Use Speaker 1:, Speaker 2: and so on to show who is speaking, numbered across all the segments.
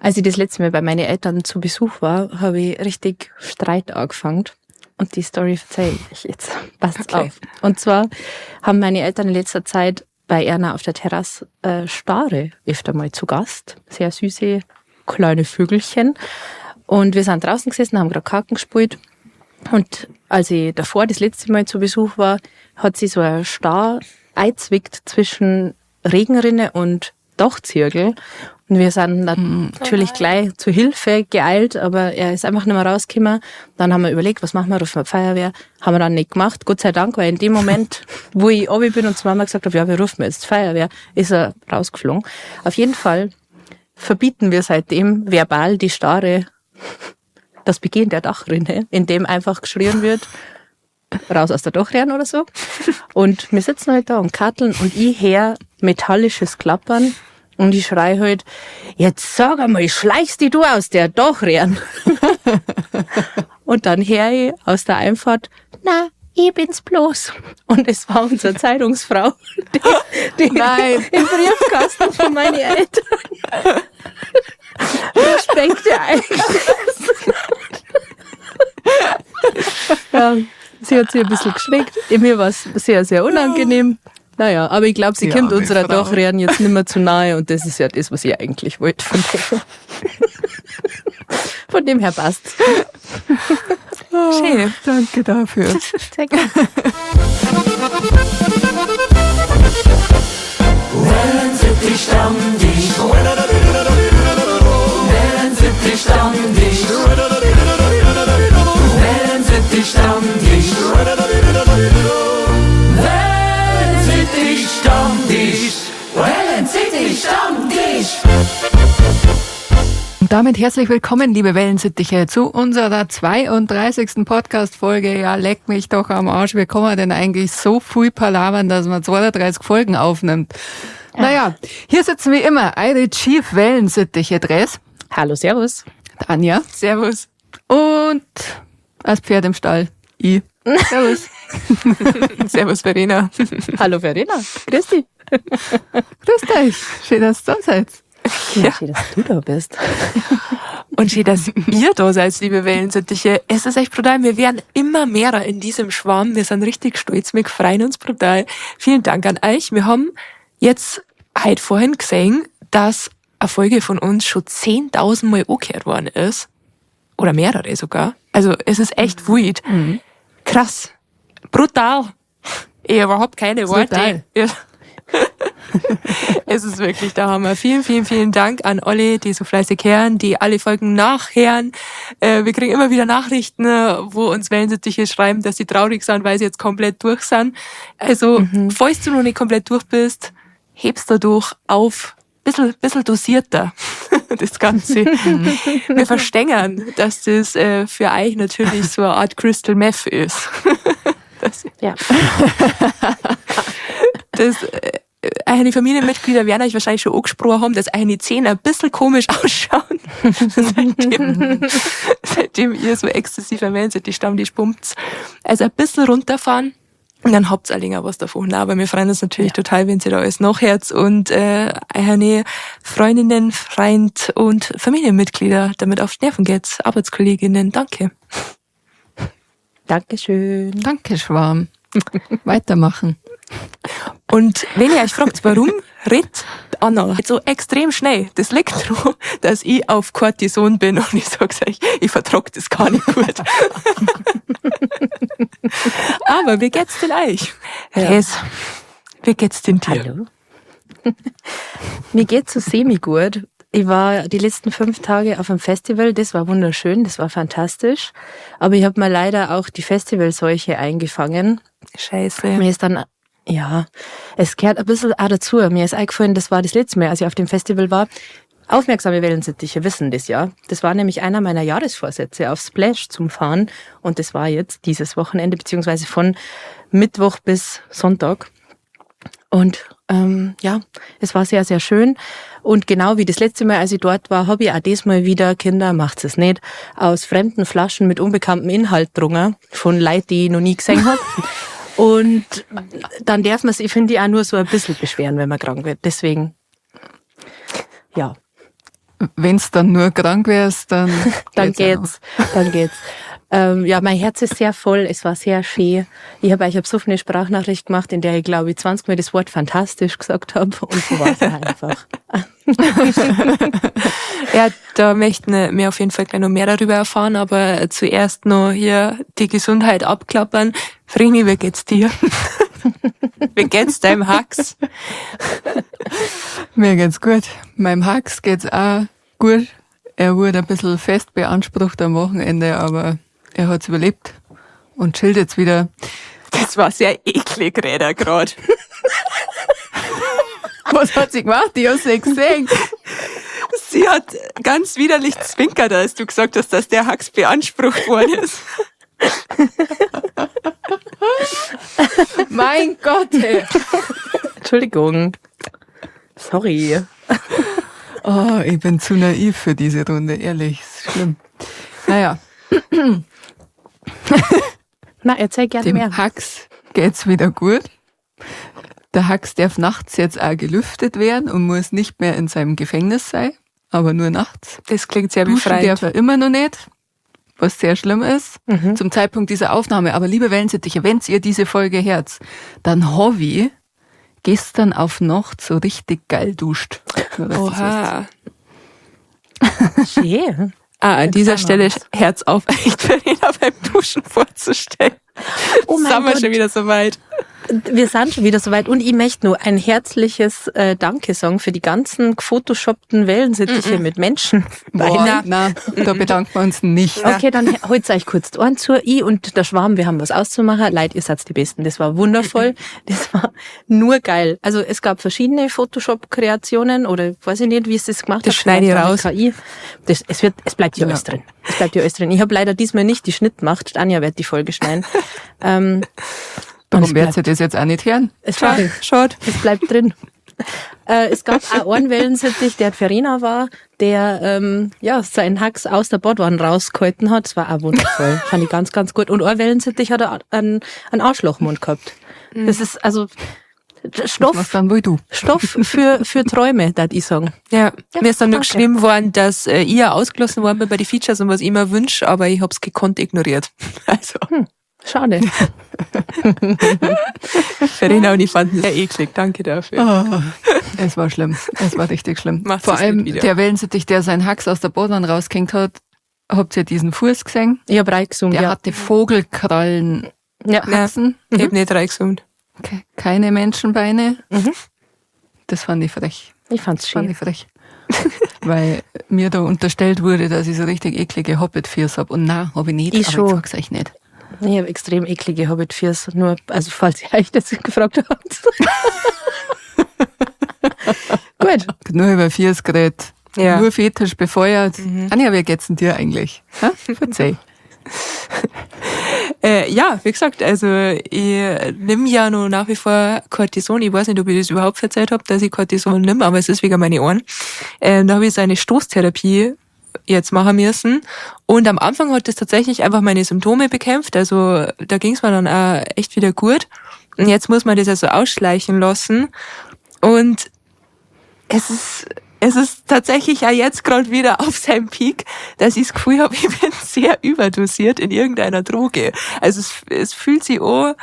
Speaker 1: Als ich das letzte Mal bei meinen Eltern zu Besuch war, habe ich richtig Streit angefangen. Und die Story verzeihe ich jetzt. Passt auf. Und zwar haben meine Eltern in letzter Zeit bei Erna auf der Terrasse Stare öfter mal zu Gast. Sehr süße kleine Vögelchen. Und wir sind draußen gesessen, haben gerade Karten gespielt. Und als ich davor das letzte Mal zu Besuch war, hat sie so ein Star eingezwickt zwischen Regenrinne und Dachziegel. Und wir sind natürlich gleich zu Hilfe geeilt, aber er ist einfach nicht mehr rausgekommen. Dann haben wir überlegt, was machen wir, rufen wir die Feuerwehr. Haben wir dann nicht gemacht, Gott sei Dank, weil in dem Moment, wo ich runter bin und zu Mama gesagt habe, ja, wir rufen jetzt die Feuerwehr, ist er rausgeflogen. Auf jeden Fall verbieten wir seitdem verbal die Stare, das Begehen der Dachrinne, in dem einfach geschrien wird, raus aus der Dachrinne oder so. Und wir sitzen halt da und katteln und ich hör metallisches Klappern und ich schrei halt, jetzt sag einmal, schleichst dich du aus der Dachrinne? Und dann hör ich aus der Einfahrt, na, ich bin's bloß. Und es war unsere Zeitungsfrau, die
Speaker 2: Nein.
Speaker 1: im Briefkasten von meinen Eltern Prospekte eingeschmissen hat. Ja, sie hat sich ein bisschen geschreckt. Mir war's sehr, sehr unangenehm. Naja, aber ich glaub, sie
Speaker 2: Die
Speaker 1: kommt
Speaker 2: arme
Speaker 1: unserer
Speaker 2: Frau.
Speaker 1: Dachrinne jetzt nicht mehr zu nahe und das ist ja das, was ich eigentlich wollte. Von dem, von dem her passt's.
Speaker 2: Oh,
Speaker 3: Schön.
Speaker 2: Danke dafür.
Speaker 1: Sehr gerne.
Speaker 4: Wellensittich Stammtisch. Wellensittich Stammtisch. Wellensittich Stammtisch. Wellensittich Stammtisch. Wellensittich Stammtisch.
Speaker 2: Und damit herzlich willkommen, liebe Wellensittiche, zu unserer 32. Podcast-Folge. Ja, leck mich doch am Arsch. Wie kann man denn eigentlich so viel palavern, dass man 32 Folgen aufnimmt? Naja, hier sitzen wie immer eure Chief Wellensittiche Dress.
Speaker 1: Hallo, servus.
Speaker 2: Anja.
Speaker 3: Servus.
Speaker 2: Und als Pferd im Stall, ich. Servus.
Speaker 3: Servus, Verena.
Speaker 1: Hallo, Verena. Grüß dich.
Speaker 2: Grüß dich. Schön, dass du da seid.
Speaker 1: Ja. Schön, dass du da bist.
Speaker 3: Und schön, dass ihr da seid, liebe Wellensittiche. Es ist echt brutal. Wir werden immer mehrer in diesem Schwarm. Wir sind richtig stolz. Wir freuen uns brutal. Vielen Dank an euch. Wir haben jetzt heute vorhin gesehen, dass eine Folge von uns schon 10.000 Mal angehört worden ist. Oder mehrere sogar. Also es ist echt wild. Krass. Brutal. Ich hab überhaupt keine Worte.
Speaker 2: Brutal.
Speaker 3: Ja. Es ist wirklich der Hammer. Vielen, vielen, vielen Dank an alle, die so fleißig hören, die alle Folgen nachhören. Wir kriegen immer wieder Nachrichten, wo uns Wellensittiche schreiben, dass sie traurig sind, weil sie jetzt komplett durch sind. Also, falls du noch nicht komplett durch bist, hebst du durch auf. Bisschen dosierter, das Ganze. Wir verstehen, dass das für euch natürlich so eine Art Crystal Meth ist. Das,
Speaker 1: Ja.
Speaker 3: das eure Familienmitglieder werden euch wahrscheinlich schon angesprochen haben, dass eure Zähne ein bisschen komisch ausschauen. Seitdem ihr so exzessiv am Wellen seid, die Stammtisch pumpt. Also ein bisschen runterfahren und dann habt ihr auch länger was davon. Nein, aber wir freuen uns natürlich total, wenn ihr da alles nachhört und eure Freundinnen, Freund und Familienmitglieder damit auf die Nerven geht. Arbeitskolleginnen, danke.
Speaker 1: Dankeschön.
Speaker 2: Danke, Schwarm. Weitermachen.
Speaker 3: Und wenn ihr euch fragt, warum redet Anna so extrem schnell, das liegt daran, dass ich auf Cortison bin und ich sag's euch, ich vertrag das gar nicht gut. Aber wie geht's denn euch?
Speaker 1: Ja.
Speaker 3: Res, wie geht's denn dir?
Speaker 1: Hallo. Mir geht's so semi-gut. Ich war die letzten 5 Tage auf einem Festival, das war wunderschön, das war fantastisch. Aber ich hab mir leider auch die Festivalseuche eingefangen.
Speaker 3: Scheiße.
Speaker 1: Mir ist dann, ja, es gehört ein bisschen auch dazu. Mir ist eingefallen, das war das letzte Mal, als ich auf dem Festival war. Aufmerksame Wellensittiche wissen das ja. Das war nämlich einer meiner Jahresvorsätze, auf Splash zum Fahren. Und das war jetzt dieses Wochenende, beziehungsweise von Mittwoch bis Sonntag. Und ja, es war sehr, sehr schön. Und genau wie das letzte Mal, als ich dort war, hab ich auch diesmal wieder, Kinder, macht's es nicht, aus fremden Flaschen mit unbekanntem Inhalt getrunken, von Leuten, die ich noch nie gesehen hab. Und dann darf man sich, finde ich, auch nur so ein bisschen beschweren, wenn man krank wird. Deswegen, ja.
Speaker 2: Wenn's dann nur krank wärst, dann
Speaker 1: Dann
Speaker 2: geht's ja noch.
Speaker 1: geht's. Dann geht's. Ja, mein Herz ist sehr voll. Es war sehr schön. Ich habe euch eine besoffene Sprachnachricht gemacht, in der ich, glaube ich, 20 Mal das Wort fantastisch gesagt habe. Und so war es einfach.
Speaker 3: Ja, da möchten wir auf jeden Fall gleich noch mehr darüber erfahren, aber zuerst noch hier die Gesundheit abklappern. Vreni, wie geht's dir? Wie geht's deinem Hax?
Speaker 2: Mir geht's gut. Meinem Hax geht's auch gut. Er wurde ein bisschen fest beansprucht am Wochenende, aber er hat's überlebt und chillt jetzt wieder.
Speaker 3: Das war sehr eklig, Räder grad.
Speaker 2: Was hat sie gemacht? Ich hab's nicht gesehen.
Speaker 3: Sie hat ganz widerlich zwinkert, als du gesagt hast, dass der Hax beansprucht worden ist.
Speaker 2: Mein Gott, ey.
Speaker 1: Entschuldigung. Sorry.
Speaker 2: Oh, ich bin zu naiv für diese Runde, ehrlich. Ist schlimm. Naja.
Speaker 1: Na, erzähl gerne
Speaker 2: Dem
Speaker 1: mehr.
Speaker 2: Hax geht's wieder gut. Der Hax darf nachts jetzt auch gelüftet werden und muss nicht mehr in seinem Gefängnis sein, aber nur nachts.
Speaker 3: Das klingt sehr
Speaker 2: Duschen
Speaker 3: befreiend.
Speaker 2: darf er immer noch nicht, was sehr schlimm ist, zum Zeitpunkt dieser Aufnahme. Aber liebe Wellensittiche, wenn ihr diese Folge hört, dann hab ich gestern auf Nacht so richtig geil duscht. Nur, dass ihr's
Speaker 3: Oha.
Speaker 1: Schön.
Speaker 3: Ah, an dieser
Speaker 1: Jetzt
Speaker 3: Stelle
Speaker 1: haben wir's.
Speaker 3: Herz auf, echt Verena beim Duschen vorzustellen.
Speaker 1: Oh mein
Speaker 3: Sind wir
Speaker 1: Gott.
Speaker 3: schon wieder so weit.
Speaker 1: Wir sind schon wieder soweit und ich möchte nur ein herzliches Danke sagen für die ganzen gefotoshoppten Wellensittiche mit Menschen.
Speaker 2: Boah, na, da bedanken wir uns nicht.
Speaker 1: Okay, dann holt euch kurz die Ohren zu. Ich und der Schwarm, wir haben was auszumachen. Leute, ihr seid die Besten. Das war wundervoll. Das war nur geil. Also es gab verschiedene Photoshop-Kreationen oder weiß ich nicht, wie es das gemacht
Speaker 3: Das
Speaker 1: hat.
Speaker 3: schneide ich
Speaker 1: Vielleicht war
Speaker 3: raus.
Speaker 1: eine KI. Das, es bleibt ja
Speaker 2: Ja.
Speaker 1: alles drin. Es bleibt ja alles drin. Ich habe leider diesmal nicht die Schnitt gemacht. Anja wird die Folge schneiden. Und
Speaker 2: Darum
Speaker 1: es
Speaker 2: werdet ihr das jetzt auch nicht hören.
Speaker 1: Es bleibt,
Speaker 3: Schade.
Speaker 1: es bleibt drin. Es gab auch einen Wellensittich, der Verena war, der seinen Hax aus der Badwanne rausgehalten hat. Das war auch wundervoll. Fand ich ganz, ganz gut. Und ein Wellensittich hat er einen Arschlochmund gehabt. Das ist also
Speaker 2: Das machst dann wohl du.
Speaker 1: Stoff für Träume, darf ich sagen.
Speaker 3: Ja, mir ist dann nur
Speaker 1: danke.
Speaker 3: geschrieben worden, dass ich ja ausgelassen worden bin bei den Features und was ich immer wünsche, aber ich hab's gekonnt ignoriert. Also,
Speaker 1: Schade.
Speaker 3: Verena und ich fanden es sehr eklig. Danke dafür.
Speaker 2: Oh, es war schlimm. Es war richtig schlimm.
Speaker 3: Macht's
Speaker 2: Vor
Speaker 3: es
Speaker 2: allem
Speaker 3: nicht wieder.
Speaker 2: der Wellensittich, der seinen Hax aus der Badwanne rausgehängt hat, habt ihr diesen Fuß gesehen?
Speaker 1: Ich hab reingesungen,
Speaker 2: Der
Speaker 1: ja.
Speaker 2: hatte Vogelkrallen.
Speaker 1: Ja.
Speaker 3: Nein,
Speaker 2: Haxen.
Speaker 3: ich hab nicht reingesummt.
Speaker 2: Keine Menschenbeine. Das fand ich frech.
Speaker 1: Ich fand's
Speaker 2: Das fand
Speaker 1: schön.
Speaker 2: ich frech. Weil mir da unterstellt wurde, dass ich so richtig eklige Hobbit-Füße hab. Und nein, hab ich nicht.
Speaker 1: Ich
Speaker 2: aber
Speaker 1: schon.
Speaker 2: ich sag's euch nicht.
Speaker 1: Ich habe extrem eklige Hobbit-Füße, nur, also falls ihr euch das gefragt habt. Gut.
Speaker 2: Nur über Füße geredet.
Speaker 3: Ja.
Speaker 2: Nur Fetisch befeuert. Anja, wie geht's denn dir eigentlich? Ha? Verzeih.
Speaker 3: Ja, wie gesagt, also ich nimm ja noch nach wie vor Cortison. Ich weiß nicht, ob ich das überhaupt verzeiht hab, dass ich Cortison nimm, aber es ist wegen meine Ohren. Da habe ich so eine Stoßtherapie jetzt machen müssen. Und am Anfang hat das tatsächlich einfach meine Symptome bekämpft. Also da ging's mir dann auch echt wieder gut. Und jetzt muss man das also ausschleichen lassen. Und es ist tatsächlich ja jetzt gerade wieder auf seinem Peak, dass ich das Gefühl habe, ich bin sehr überdosiert in irgendeiner Droge. Also es fühlt sich an,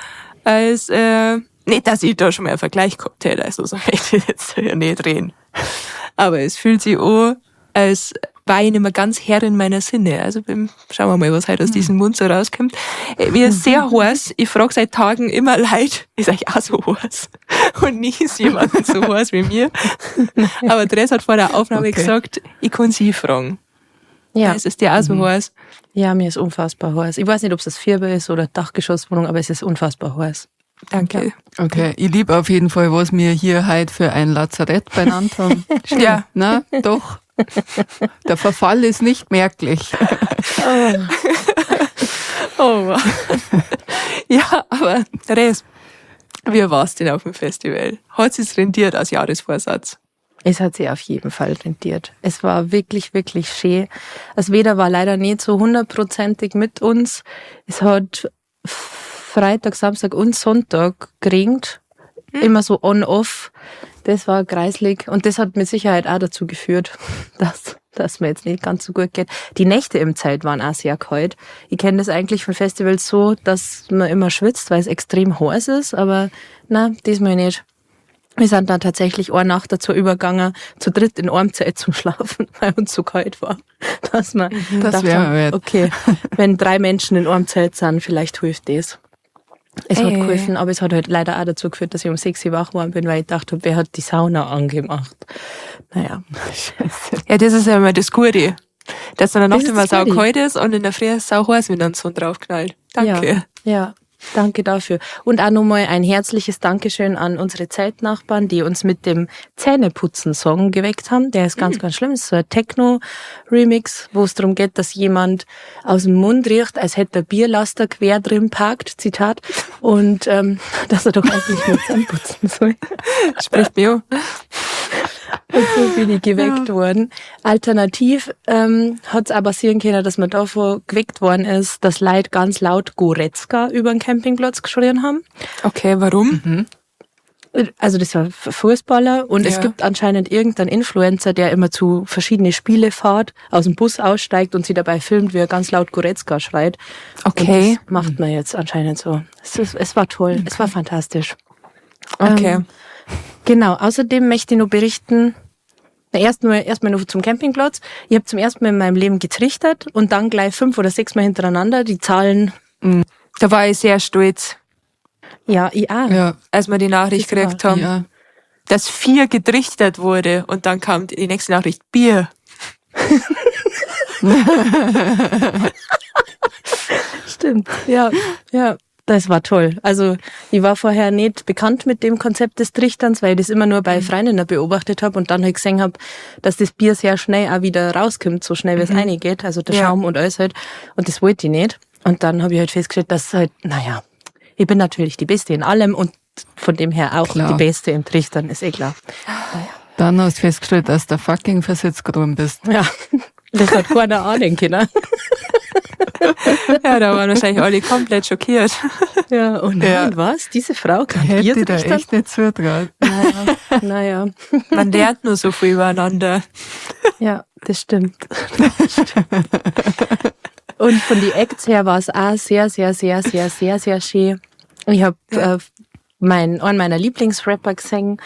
Speaker 3: als, nicht, dass ich da schon mal einen Vergleich gehabt hätte, also so möchte ich jetzt ja nicht reden. Aber es fühlt sich an, als war ich nicht mehr ganz Herrin meiner Sinne. Also schauen wir mal, was heute aus diesem Mund so rauskommt. Mir ist sehr heiß. Ich frage seit Tagen immer Leute, ist euch auch so heiß? Und nie ist jemand so heiß wie mir. Aber Therese hat vor der Aufnahme gesagt, ich kann sie fragen.
Speaker 1: Ja.
Speaker 3: Es ist dir auch so heiß.
Speaker 1: Ja, mir ist unfassbar heiß. Ich weiß nicht, ob es das Fieber ist oder Dachgeschosswohnung, aber es ist unfassbar heiß.
Speaker 3: Danke.
Speaker 2: Okay, ich lieb auf jeden Fall, was wir hier heute für ein Lazarett benannt haben. Schön.
Speaker 3: Ja.
Speaker 2: Na, doch. Der Verfall ist nicht merklich.
Speaker 3: Oh Mann. Ja, aber Therese, wie war's denn auf dem Festival? Hat sich's rentiert als Jahresvorsatz?
Speaker 1: Es hat sich auf jeden Fall rentiert. Es war wirklich, wirklich schön. Das Wetter war leider nicht so hundertprozentig mit uns. Es hat Freitag, Samstag und Sonntag geregnet. Immer so on-off. Das war kreislig. Und das hat mit Sicherheit auch dazu geführt, dass dass mir jetzt nicht ganz so gut geht. Die Nächte im Zelt waren auch sehr kalt. Ich kenne das eigentlich von Festivals so, dass man immer schwitzt, weil es extrem heiß ist, aber na, diesmal nicht. Wir sind dann tatsächlich eine Nacht dazu übergegangen, zu dritt in einem Zelt zum Schlafen, weil uns so kalt war, dass wir
Speaker 2: Das
Speaker 1: gedacht
Speaker 2: wär
Speaker 1: haben,
Speaker 2: wert.
Speaker 1: okay, wenn 3 Menschen in einem Zelt sind, vielleicht hilft das. Es hat
Speaker 3: Ey.
Speaker 1: geholfen, aber es hat halt leider auch dazu geführt, dass ich um 6 Uhr wach geworden bin, weil ich gedacht habe, wer hat die Sauna angemacht? Naja.
Speaker 2: Scheiße.
Speaker 3: Ja, das ist ja immer das Gute. Dass dann in der
Speaker 1: Das
Speaker 3: Nacht
Speaker 1: ist
Speaker 3: immer
Speaker 1: das
Speaker 3: sau
Speaker 1: Gute.
Speaker 3: kalt ist und in der Früh ist sau heiß, wenn dann so draufknallt. Danke.
Speaker 1: Ja, ja, danke dafür. Und auch nochmal ein herzliches Dankeschön an unsere Zeltnachbarn, die uns mit dem Zähneputzen-Song geweckt haben. Der ist ganz, ganz schlimm. Das ist so ein Techno-Remix, wo es darum geht, dass jemand aus dem Mund riecht, als hätte der Bierlaster quer drin parkt, Zitat, und dass er doch eigentlich nur Zähne putzen soll.
Speaker 3: Spricht mir an.
Speaker 1: Und so bin ich geweckt worden. Alternativ hat's auch passieren können, dass man davon geweckt worden ist, dass Leute ganz laut Goretzka über den Campingplatz geschrien haben.
Speaker 3: Okay, warum?
Speaker 1: Also das war Fußballer und es
Speaker 3: Ja.
Speaker 1: gibt anscheinend irgendeinen Influencer, der immer zu verschiedene Spiele fährt, aus dem Bus aussteigt und sie dabei filmt, wie er ganz laut Goretzka schreit.
Speaker 3: Okay.
Speaker 1: Und das macht man jetzt anscheinend so. Es war toll, es war fantastisch.
Speaker 3: Okay.
Speaker 1: Genau, außerdem möchte ich noch berichten, na, erstmal noch zum Campingplatz. Ich habe zum ersten Mal in meinem Leben getrichtert und dann gleich 5 oder 6 Mal hintereinander die Zahlen.
Speaker 3: Da war ich sehr stolz,
Speaker 1: Ja, ich auch.
Speaker 2: Ja,
Speaker 3: als wir die Nachricht
Speaker 1: Das war-
Speaker 3: gekriegt haben,
Speaker 2: ja.
Speaker 3: dass 4 getrichtert wurde und dann kam die nächste Nachricht, Bier.
Speaker 1: Stimmt, ja, ja. Das war toll. Also ich war vorher nicht bekannt mit dem Konzept des Trichterns, weil ich das immer nur bei Freundinnen beobachtet hab und dann halt gesehen hab, dass das Bier sehr schnell auch wieder rauskommt, so schnell wie es reingeht, also der
Speaker 3: Ja.
Speaker 1: Schaum und alles halt. Und das wollte ich nicht. Und dann hab ich halt festgestellt, dass halt, naja, ich bin natürlich die Beste in allem und von dem her auch
Speaker 2: Klar.
Speaker 1: die Beste im Trichtern, ist eh klar.
Speaker 2: Dann hast du festgestellt, dass du fucking versetzt geworden bist.
Speaker 1: Ja, das hat keiner ahnen können.
Speaker 3: Ja, da waren wahrscheinlich alle komplett schockiert.
Speaker 1: Ja, und
Speaker 2: Ja.
Speaker 1: nein, was? Diese Frau kann
Speaker 2: Hätte
Speaker 1: Bier
Speaker 2: ich da
Speaker 1: trichtern?
Speaker 2: echt nicht zutraut.
Speaker 1: Naja, naja.
Speaker 3: Man lernt nur so viel übereinander.
Speaker 1: Ja, das stimmt. Das stimmt. Und von den Acts her war es auch sehr, sehr, sehr, sehr, sehr, sehr schön. Ich hab, einen meiner Lieblingsrapper gesehen.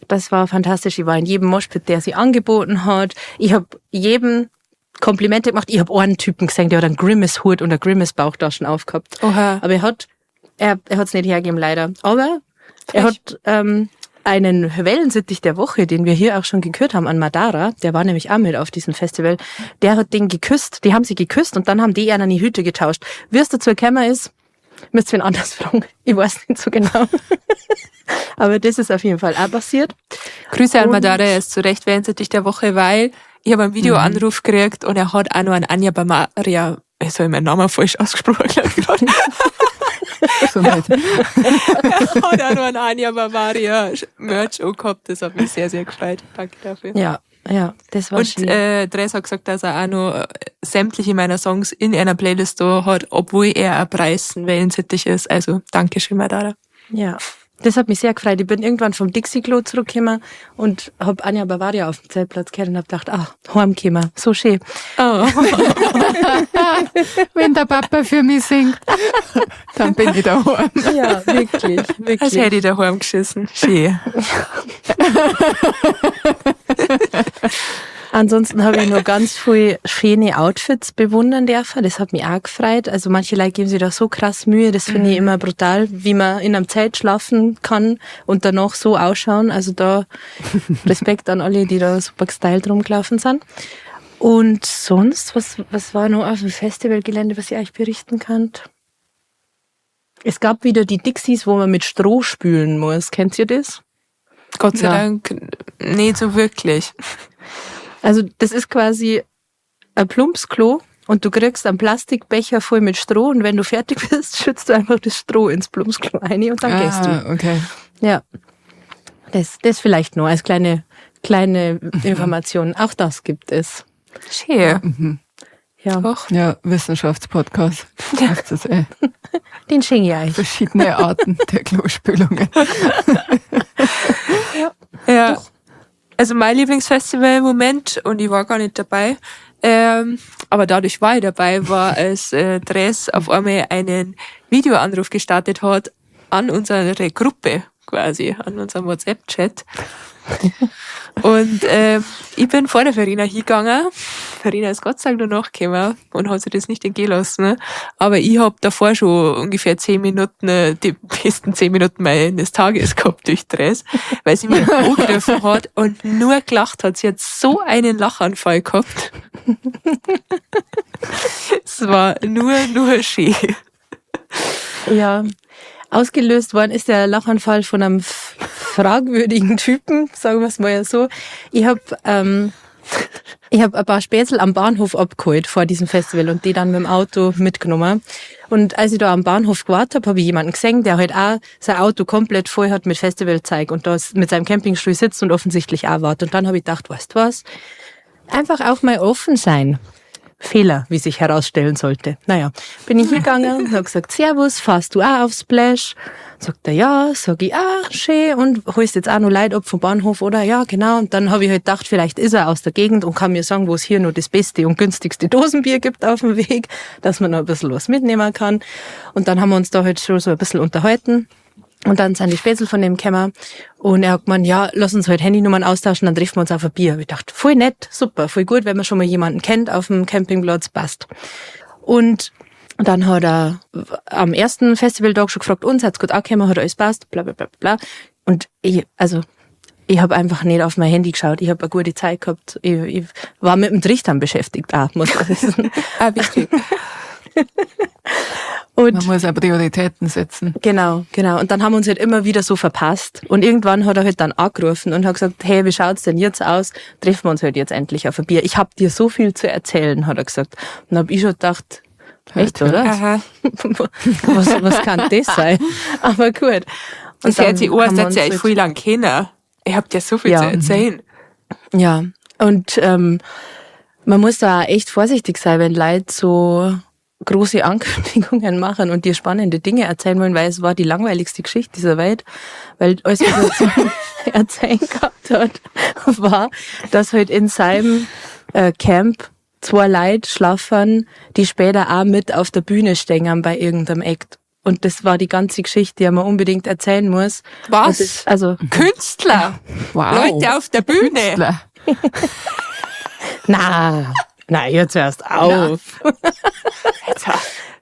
Speaker 1: Das war fantastisch. Ich war in jedem Moshpit, der sie angeboten hat. Ich hab jedem Komplimente gemacht. Ich hab einen Typen gesehen, der hat einen Grimace-Hut und eine Grimace-Bauchtaschen aufgehabt.
Speaker 3: Oha.
Speaker 1: Aber er hat's nicht hergegeben, leider. Aber er
Speaker 3: Frech.
Speaker 1: hat einen Wellensittich der Woche, den wir hier auch schon gekürt haben, an Madara, der war nämlich auch mit auf diesem Festival, der hat den geküsst, die haben sie geküsst und dann haben die ihnen die Hüte getauscht. Wie es dazu gekommen ist, müsst ihr ihn anders fragen. Ich weiß nicht so genau. Aber das ist auf jeden Fall auch passiert.
Speaker 3: Grüße an
Speaker 1: Und
Speaker 3: Madara, er ist zu Recht Wellensittich der Woche, weil ich habe einen Videoanruf gekriegt und er hat auch noch an Anja Bavaria, ich habe meinen Namen falsch ausgesprochen, glaub ich gerade.
Speaker 2: So nett.
Speaker 3: Er hat auch noch an Anja Bavaria Merch auch gehabt, das hat mich sehr, sehr gefreut. Danke dafür.
Speaker 1: Ja, ja, das war
Speaker 3: Und
Speaker 1: schön.
Speaker 3: Dres hat gesagt, dass er auch noch sämtliche meiner Songs in einer Playlist da hat, obwohl er ein Preisen Wellensittich ist. Also Dankeschön, Madara.
Speaker 1: Ja, das hat mich sehr gefreut. Ich bin irgendwann vom Dixie-Klo zurückgekommen und hab Anja Bavaria auf dem Zeltplatz gehört und hab gedacht, ah, heimgekommen, so schön.
Speaker 3: Oh.
Speaker 2: Wenn der Papa für mich singt, dann bin ich daheim.
Speaker 1: Ja, wirklich, wirklich.
Speaker 3: Als hätte ich daheim geschissen. Schön.
Speaker 1: Ansonsten habe ich nur ganz viel schöne Outfits bewundern dürfen. Das hat mich auch gefreut. Also manche Leute geben sich da so krass Mühe. Das finde ich immer brutal, wie man in einem Zelt schlafen kann und danach so ausschauen. Also da Respekt an alle, die da super gestylt rumgelaufen sind. Und sonst, was war noch auf dem Festivalgelände, was ich euch berichten kann? Es gab wieder die Dixies, wo man mit Stroh spülen muss. Kennt ihr das?
Speaker 3: Gott sei
Speaker 2: Ja.
Speaker 3: Dank nicht so wirklich.
Speaker 1: Also das ist quasi ein Plumpsklo und du kriegst einen Plastikbecher voll mit Stroh und wenn du fertig bist, schützt du einfach das Stroh ins Plumpsklo ein und dann gehst du.
Speaker 2: Ah, okay.
Speaker 1: Ja. Das vielleicht nur als kleine Information. Auch das gibt es.
Speaker 3: Schön.
Speaker 1: Ja.
Speaker 3: Doch.
Speaker 2: Ja, Wissenschaftspodcast. Das ist eh.
Speaker 1: Den schenke ich euch.
Speaker 2: Verschiedene Arten der Klospülungen.
Speaker 3: Ja. Also mein Lieblingsfestival-Moment, und ich war gar nicht dabei, aber dadurch war ich dabei, war, als Dres auf einmal einen Videoanruf gestartet hat an unsere Gruppe quasi, an unserem WhatsApp-Chat. Und ich bin vor der Verena hingegangen. Verena ist Gott sei Dank noch nachgekommen und hat sich das nicht entgehen lassen. Ne? Aber ich hab davor schon ungefähr 10 Minuten, die besten 10 Minuten meines Tages gehabt durch Dress, weil sie mich angerufen hat und nur gelacht hat. Sie hat so einen Lachanfall gehabt. Es war nur schön.
Speaker 1: Ja, ausgelöst worden ist der Lachanfall von einem fragwürdigen Typen, sagen wir es mal so. Ich hab ein paar Spätzle am Bahnhof abgeholt vor diesem Festival und die dann mit dem Auto mitgenommen. Und als ich da am Bahnhof gewartet hab, hab ich jemanden gesehen, der halt auch sein Auto komplett voll hat mit Festivalzeug und da mit seinem Campingstuhl sitzt und offensichtlich auch wartet. Und dann hab ich gedacht, weißt du was? Einfach auch mal offen sein. Fehler, wie sich herausstellen sollte. Naja, bin ich hingegangen und hab gesagt, Servus, fahrst du auch auf Splash? Sagt er, ja, sag ich, ah, schön, und holst jetzt auch noch Leute ab vom Bahnhof, oder? Ja, genau. Und dann hab ich halt gedacht, vielleicht ist er aus der Gegend und kann mir sagen, wo es hier noch das beste und günstigste Dosenbier gibt auf dem Weg, dass man noch ein bisschen was mitnehmen kann. Und dann haben wir uns da halt schon so ein bisschen unterhalten. Und dann sind die Spätzle von dem gekommen und er hat gemeint, ja, lass uns halt Handynummern austauschen, dann treffen wir uns auf ein Bier. Ich dachte, voll nett, super, voll gut, wenn man schon mal jemanden kennt auf dem Campingplatz, passt. Und dann hat er am ersten Festivaltag schon gefragt, uns hat's gut angekommen, hat alles passt, bla bla bla bla. Und ich hab einfach nicht auf mein Handy geschaut, ich hab eine gute Zeit gehabt, ich war mit dem Trichtern beschäftigt auch, muss man wissen.
Speaker 3: Ah, wichtig.
Speaker 1: Und
Speaker 2: man muss auch Prioritäten setzen.
Speaker 1: Genau, genau. Und dann haben wir uns halt immer wieder so verpasst. Und irgendwann hat er halt dann angerufen und hat gesagt, hey, wie schaut's denn jetzt aus? Treffen wir uns halt jetzt endlich auf ein Bier. Ich hab dir so viel zu erzählen, hat er gesagt. Und dann hab ich schon gedacht, echt, oder?
Speaker 3: Aha.
Speaker 1: Was kann das sein? Aber gut. Und
Speaker 3: Das hört sich an, als
Speaker 1: haben wir
Speaker 3: hättet ihr
Speaker 1: uns
Speaker 3: euch
Speaker 1: halt
Speaker 3: voll lang kennen. Ihr habt ja so viel zu erzählen.
Speaker 1: Ja, und man muss da auch echt vorsichtig sein, wenn Leute so große Ankündigungen machen und dir spannende Dinge erzählen wollen, weil es war die langweiligste Geschichte dieser Welt, weil alles, was er zu erzählen gehabt hat, war, dass halt in seinem Camp 2 Leute schlafen, die später auch mit auf der Bühne stehen bei irgendeinem Act. Und das war die ganze Geschichte, die man unbedingt erzählen muss.
Speaker 3: Was?
Speaker 1: Und das, also
Speaker 3: Künstler!
Speaker 2: Wow.
Speaker 3: Leute auf der Bühne!
Speaker 2: Künstler.
Speaker 1: Na! Na, jetzt hörst auf.
Speaker 3: Na.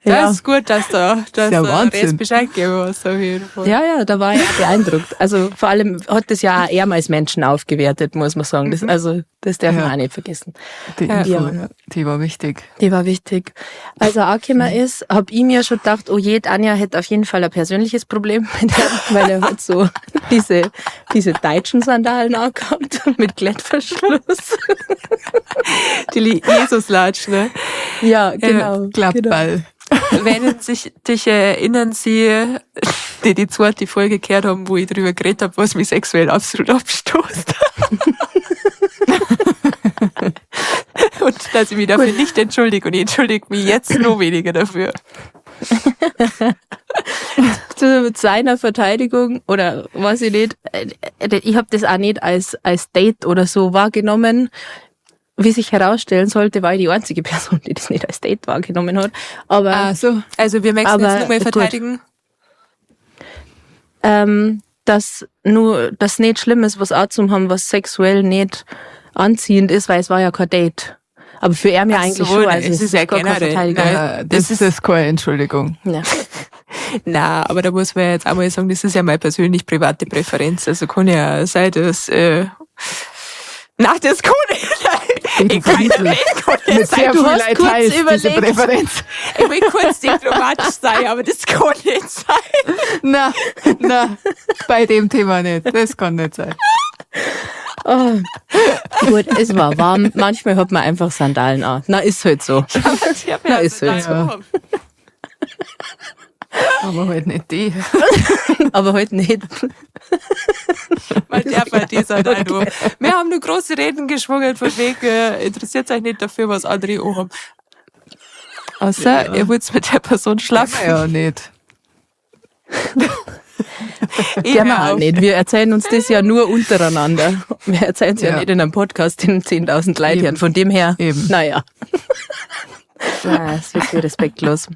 Speaker 1: Ja.
Speaker 3: Das ist gut, dass
Speaker 2: Ist ja
Speaker 3: da
Speaker 2: Wahnsinn.
Speaker 3: Rest Bescheid gegeben hast, auf jeden Fall.
Speaker 1: Ja, ja, da war ich auch beeindruckt. Also vor allem hat das ja auch er als Menschen aufgewertet, muss man sagen. Das, also, das darf man auch nicht vergessen.
Speaker 2: Die Info,
Speaker 1: Ja.
Speaker 2: ja, die war wichtig.
Speaker 1: Die war wichtig. Als er angekommen ist, hab ich mir schon gedacht, oh je, Anja hätte auf jeden Fall ein persönliches Problem mit ihm, weil er hat so diese deutschen Sandalen angehabt mit Klettverschluss.
Speaker 3: Die Jesus-Latsch, ne?
Speaker 1: Ja, genau.
Speaker 2: Klappball.
Speaker 1: Genau.
Speaker 3: Wenn sich dich erinnern Sie, die zweite Folge gehört haben, wo ich drüber geredet hab, was mich sexuell absolut abstoßt. Und dass ich mich dafür nicht entschuldige. Und ich entschuldige mich jetzt noch weniger dafür.
Speaker 1: Zu seiner Verteidigung, oder weiß ich nicht, ich hab das auch nicht als Date oder so wahrgenommen. Wie sich herausstellen sollte, war ich die einzige Person, die das nicht als Date wahrgenommen hat. Aber,
Speaker 2: Ah, so.
Speaker 3: Also wir möchten
Speaker 1: Aber
Speaker 3: jetzt nochmal
Speaker 1: gut.
Speaker 3: verteidigen.
Speaker 1: Dass nur das nicht schlimm ist, was auch zum haben, was sexuell nicht anziehend ist, weil es war ja kein Date. Aber für ihn ja
Speaker 3: Ach
Speaker 1: eigentlich
Speaker 3: so,
Speaker 1: schon.
Speaker 3: nein,
Speaker 1: Also
Speaker 3: es ist ja
Speaker 1: gar keine
Speaker 3: generell,
Speaker 1: Verteidigung.
Speaker 3: nein.
Speaker 2: Ja, das
Speaker 3: Das
Speaker 2: ist keine Entschuldigung.
Speaker 1: Ja.
Speaker 3: Na, aber da muss man ja jetzt auch mal sagen, das ist ja meine persönlich private Präferenz. Also kann ja sein, dass na, das kann nicht sein. In keiner Welt kann
Speaker 2: Mit
Speaker 3: das sein.
Speaker 2: sehr
Speaker 1: Du
Speaker 2: viel
Speaker 1: hast
Speaker 2: Leid
Speaker 1: kurz
Speaker 2: teilst diese
Speaker 1: überlegt.
Speaker 2: Präferenz.
Speaker 3: Ich will kurz diplomatisch sein, aber das kann nicht sein.
Speaker 2: Na, na, bei dem Thema nicht. Das kann nicht sein.
Speaker 1: Oh. Gut, es war warm. Manchmal hat man einfach Sandalen an. Na, ist halt so.
Speaker 3: Ich hab
Speaker 1: Na, ist halt so.
Speaker 2: Ja. Aber halt nicht die.
Speaker 1: Aber halt nicht.
Speaker 3: Man darf halt die Sandalen okay. Wir haben nur große Reden geschwungen, von wegen, interessiert euch nicht dafür, was andere auch haben. Außer, ihr wollt mit der Person schlafen.
Speaker 2: Ja, nicht.
Speaker 3: Ich
Speaker 1: Der
Speaker 3: hör
Speaker 1: wir auch
Speaker 3: auf.
Speaker 1: nicht. Wir erzählen uns das ja nur untereinander. Wir erzählen es ja
Speaker 2: Ja.
Speaker 1: nicht in einem Podcast, den 10.000 Leute
Speaker 2: Eben.
Speaker 1: hören. Von dem her,
Speaker 2: Eben.
Speaker 1: naja. Ja, ist wirklich respektlos.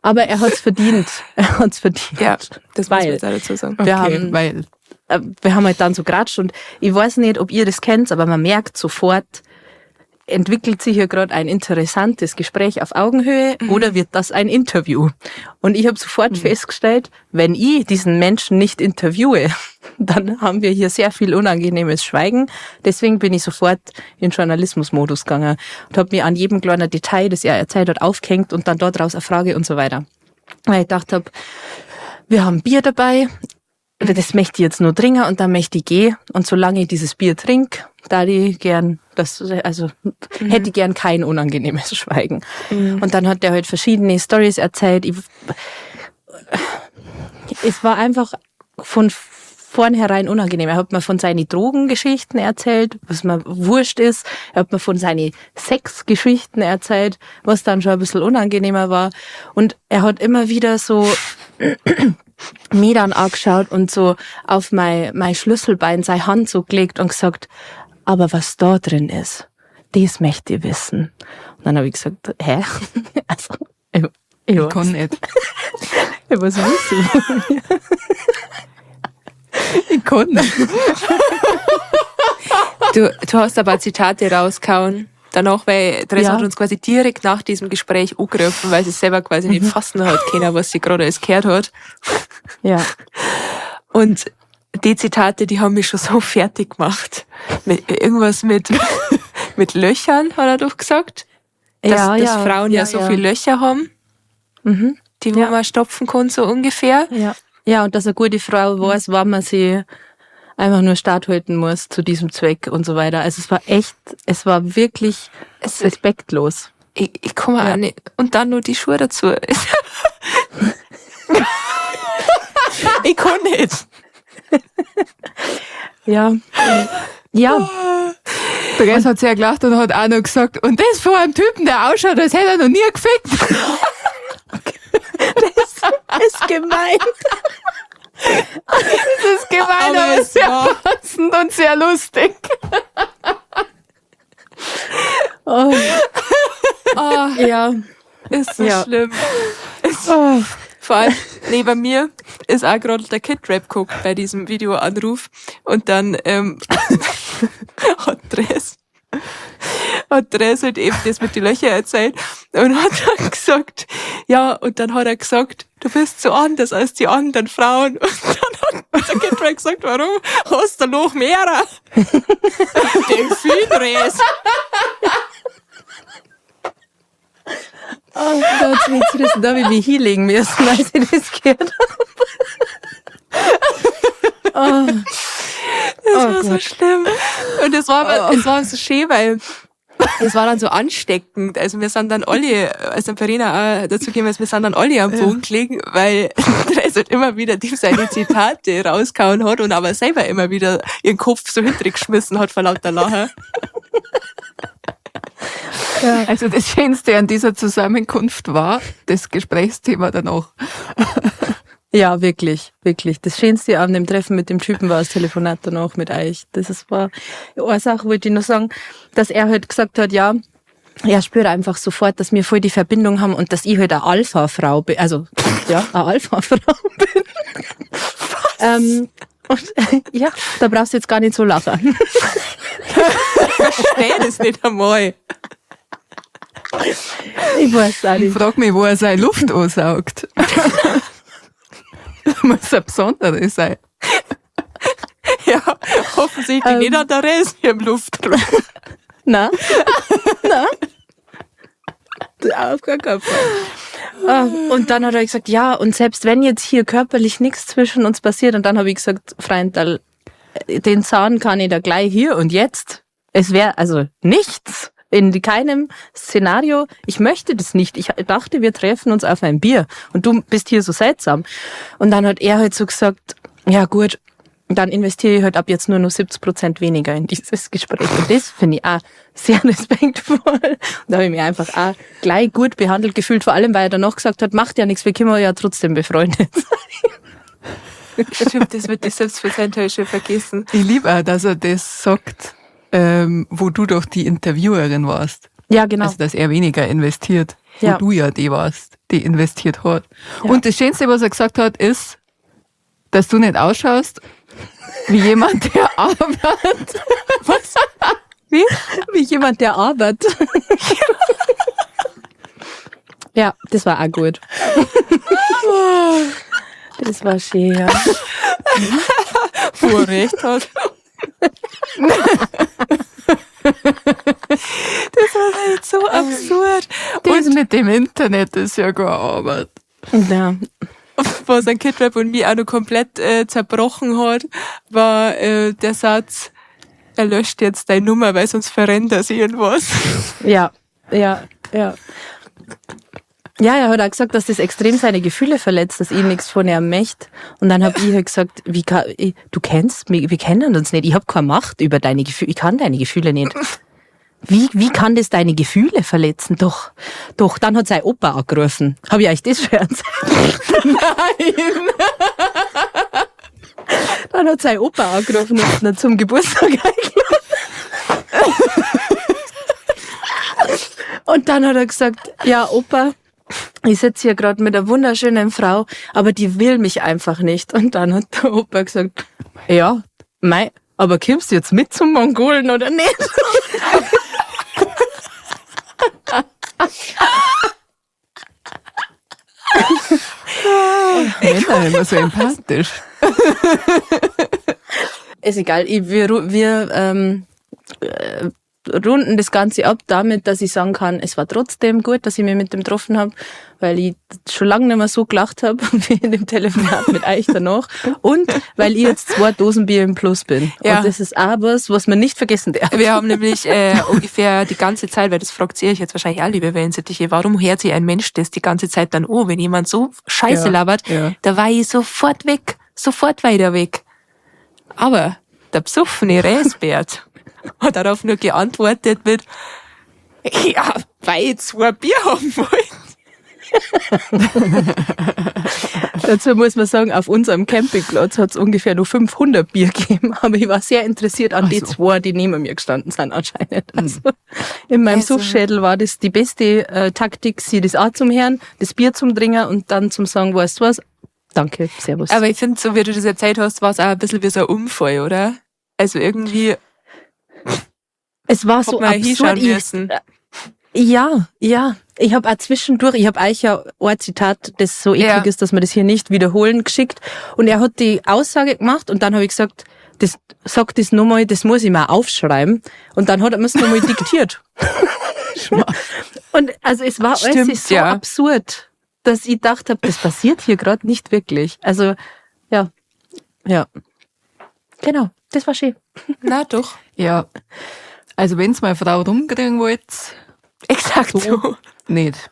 Speaker 1: Aber er hat's verdient. Er hat's verdient.
Speaker 3: Ja, das muss man
Speaker 1: Weil-
Speaker 3: jetzt auch dazu sagen.
Speaker 1: Wir
Speaker 2: Okay,
Speaker 1: haben-
Speaker 2: weil
Speaker 1: Wir haben halt dann so geratscht und ich weiß nicht, ob ihr das kennt, aber man merkt sofort, entwickelt sich hier gerade ein interessantes Gespräch auf Augenhöhe oder wird das ein Interview? Und ich habe sofort festgestellt, wenn ich diesen Menschen nicht interviewe, dann haben wir hier sehr viel unangenehmes Schweigen. Deswegen bin ich sofort in Journalismusmodus gegangen und habe mir an jedem kleinen Detail, das er erzählt hat, aufgehängt und dann dort raus eine Frage und so weiter. Weil ich gedacht habe, wir haben Bier dabei, das möchte ich jetzt nur trinken und dann möchte ich gehen. Und solange ich dieses Bier trinke, da ich gern, das, also hätte ich gern kein unangenehmes Schweigen. Und dann hat der halt verschiedene Stories erzählt. Es war einfach von vornherein unangenehm. Er hat mir von seinen Drogengeschichten erzählt, was mir wurscht ist. Er hat mir von seinen Sexgeschichten erzählt, was dann schon ein bisschen unangenehmer war. Und er hat immer wieder so mich dann angeschaut und so auf mein Schlüsselbein seine Hand so gelegt und gesagt, aber was da drin ist, das möchte ich wissen. Und dann habe ich gesagt, hä? Also, ich
Speaker 2: ich
Speaker 1: weiß,
Speaker 2: kann nicht.
Speaker 1: was willst du?
Speaker 2: Ich kann nicht.
Speaker 3: Du hast aber Zitate rausgehauen. Danach, weil Therese
Speaker 1: Ja.
Speaker 3: hat uns quasi direkt nach diesem Gespräch angerufen, weil sie selber quasi nicht fassen hat können, was sie gerade alles gehört hat.
Speaker 1: Ja.
Speaker 3: Und die Zitate, die haben mich schon so fertig gemacht. Mit, irgendwas mit Löchern, hat er doch gesagt. Dass Frauen ja, so viele Löcher haben, die wo
Speaker 1: Ja.
Speaker 3: man stopfen kann, so ungefähr.
Speaker 1: Ja. Ja, und dass eine gute Frau weiß, wann man sie einfach nur starthalten muss zu diesem Zweck und so weiter. Also es war echt, es war wirklich respektlos.
Speaker 3: Ich komme auch nicht. Und dann nur die Schuhe dazu. Ich kann nicht.
Speaker 1: Ja. Ja.
Speaker 2: Therese hat sehr gelacht und hat auch noch gesagt, und das vor einem Typen, der ausschaut, als hätte er noch nie gefickt.
Speaker 1: Das ist gemein.
Speaker 2: Das ist gemein,
Speaker 3: Aber
Speaker 2: aber
Speaker 3: es
Speaker 2: sehr
Speaker 3: war-
Speaker 2: passend und sehr lustig.
Speaker 1: Oh.
Speaker 3: Oh,
Speaker 1: Ja.
Speaker 3: ist so
Speaker 1: Ja.
Speaker 3: schlimm. Vor allem neben mir ist auch gerade der Kid Rap geguckt bei diesem Videoanruf und dann hat Dres halt eben das mit den Löchern erzählt und hat dann gesagt, ja, und dann hat er gesagt, du bist so anders als die anderen Frauen. Und dann hat der Kid Rap gesagt, warum hast du noch mehrer? Delfin-Res.
Speaker 1: Oh, da hat's mich zerrissen. Da hab ich mich hinlegen müssen, als ich das gehört habe. Oh.
Speaker 3: Das
Speaker 1: Oh
Speaker 3: war so
Speaker 1: Gott.
Speaker 3: schlimm. Und es war, aber, es war so schön, weil es war dann so ansteckend. Also wir sind dann alle, als dann Verena auch dazu gekommen ist, wir sind dann alle am Boden gelegen, weil Dres halt immer wieder dem seine Zitate rausgehauen hat und aber selber immer wieder ihren Kopf so hintergeschmissen hat vor lauter Lachen.
Speaker 2: Also das Schönste an dieser Zusammenkunft war das Gesprächsthema danach.
Speaker 1: Ja, wirklich, wirklich. Das Schönste an dem Treffen mit dem Typen war das Telefonat danach mit euch. Das ist, war, eine Sache wollte ich noch sagen, dass er halt gesagt hat, ja, er spürt einfach sofort, dass wir voll die Verbindung haben und dass ich halt eine Alpha-Frau bin, also, ja, eine Alpha-Frau bin. Was? Und, ja, da brauchst du jetzt gar nicht so lachen.
Speaker 3: Verstehe das nicht einmal.
Speaker 1: Ich weiß auch
Speaker 2: Ich
Speaker 1: nicht.
Speaker 2: frag mich, wo er seine Luft ansaugt. Das muss ein besonderes sein.
Speaker 3: Ja, offensichtlich nicht an der Res im Luftraum.
Speaker 1: Na? Na? Auf gar keinen Fall. Ah, und dann hat er gesagt, ja, und selbst wenn jetzt hier körperlich nichts zwischen uns passiert, und dann habe ich gesagt, Freund, den Zahn kann ich da gleich hier und jetzt. Es wäre also nichts. In keinem Szenario. Ich möchte das nicht. Ich dachte, wir treffen uns auf ein Bier. Und du bist hier so seltsam. Und dann hat er halt so gesagt, ja gut, dann investiere ich halt ab jetzt nur noch 70% weniger in dieses Gespräch. Und das finde ich auch sehr respektvoll. Und da habe ich mich einfach auch gleich gut behandelt gefühlt, vor allem, weil er danach gesagt hat, macht ja nichts, wir können ja trotzdem befreundet sein.
Speaker 3: Stimmt, das mit den 70% habe ich schon vergessen.
Speaker 2: Ich liebe auch, dass er das sagt, wo du doch die Interviewerin warst.
Speaker 1: Ja, genau.
Speaker 2: Also, dass er weniger investiert, wo
Speaker 1: Ja.
Speaker 2: du ja die warst, die investiert hat.
Speaker 1: Ja.
Speaker 2: Und das Schönste, was er gesagt hat, ist, dass du nicht ausschaust wie jemand, der arbeitet.
Speaker 3: Was? Wie?
Speaker 1: Wie jemand, der arbeitet. Ja, das war auch gut. Das war schön, ja.
Speaker 3: Wo er recht hat. Das war halt so absurd.
Speaker 2: Das mit dem Internet ist ja gar Arbeit.
Speaker 1: Ja.
Speaker 3: Was an Kidrap und mich auch noch komplett zerbrochen hat, war der Satz, er löscht jetzt deine Nummer, weil sonst verrennt er sich irgendwas.
Speaker 1: Ja, ja, ja. Ja, er hat auch gesagt, dass das extrem seine Gefühle verletzt, dass ich nichts von ihm möchte. Und dann hab ich halt gesagt, wie kann, ich, du kennst mich, wir kennen uns nicht, ich hab keine Macht über deine Gefühle, ich kann deine Gefühle nicht. Wie kann das deine Gefühle verletzen? Doch, doch, dann hat sein Opa angerufen. Hab ich euch das schon erzählt?
Speaker 2: Nein!
Speaker 1: Dann hat sein Opa angerufen und ihn zum Geburtstag eingeladen. Und dann hat er gesagt, ja, Opa, ich sitze hier gerade mit einer wunderschönen Frau, aber die will mich einfach nicht. Und dann hat der Opa gesagt, ja, mei, aber kommst du jetzt mit zum Mongolen oder nicht?
Speaker 2: Männer immer so empathisch.
Speaker 1: Ist egal, wir runden das Ganze ab damit, dass ich sagen kann, es war trotzdem gut, dass ich mich mit dem getroffen hab, weil ich schon lange nicht mehr so gelacht hab, wie in dem Telefonat mit euch danach. Und weil ich jetzt 2 Dosen Bier im Plus bin.
Speaker 3: Ja.
Speaker 1: Und das ist auch was, was man nicht vergessen darf.
Speaker 3: Wir haben nämlich ungefähr die ganze Zeit, weil das fragt ihr euch jetzt wahrscheinlich auch, liebe Wellensittiche, warum hört sich ein Mensch das die ganze Zeit dann an, wenn jemand so Scheiße labert, da war ich sofort weg, sofort weiter weg. Aber der besoffene Räsbert hat darauf nur geantwortet mit, ja, weil ich 2 Bier haben wollte.
Speaker 1: Dazu muss man sagen, auf unserem Campingplatz hat's ungefähr nur 500 Bier gegeben, aber ich war sehr interessiert an die 2, die neben mir gestanden sind anscheinend. Also in meinem Suffschädel war das die beste Taktik, sie das auch zum Herrn, das Bier zum Trinken und dann zum sagen, weißt du was, danke, servus.
Speaker 3: Aber ich find, so wie du das erzählt hast, war's auch ein bisschen wie so ein Unfall, oder? Also irgendwie
Speaker 1: Es war
Speaker 3: hat
Speaker 1: so
Speaker 3: man
Speaker 1: absurd.
Speaker 3: hinschauen müssen.
Speaker 1: Ja, ja. Ich hab auch zwischendurch, ich hab euch ja ein Zitat, das so eklig ist, dass man das hier nicht wiederholen, geschickt. Und er hat die Aussage gemacht und dann hab ich gesagt, das, sag das nochmal, das muss ich mir aufschreiben. Und dann hat er mir's nochmal diktiert. Und also es war alles
Speaker 3: Stimmt,
Speaker 1: so
Speaker 3: ja.
Speaker 1: absurd, dass ich gedacht hab, das passiert hier grad nicht wirklich. Also, ja. Ja. Genau, das war schön.
Speaker 3: Na doch.
Speaker 2: Ja. Also wenn's mal Frau rumkriegen wollt,
Speaker 3: Exakt
Speaker 2: so
Speaker 3: so.
Speaker 2: nicht.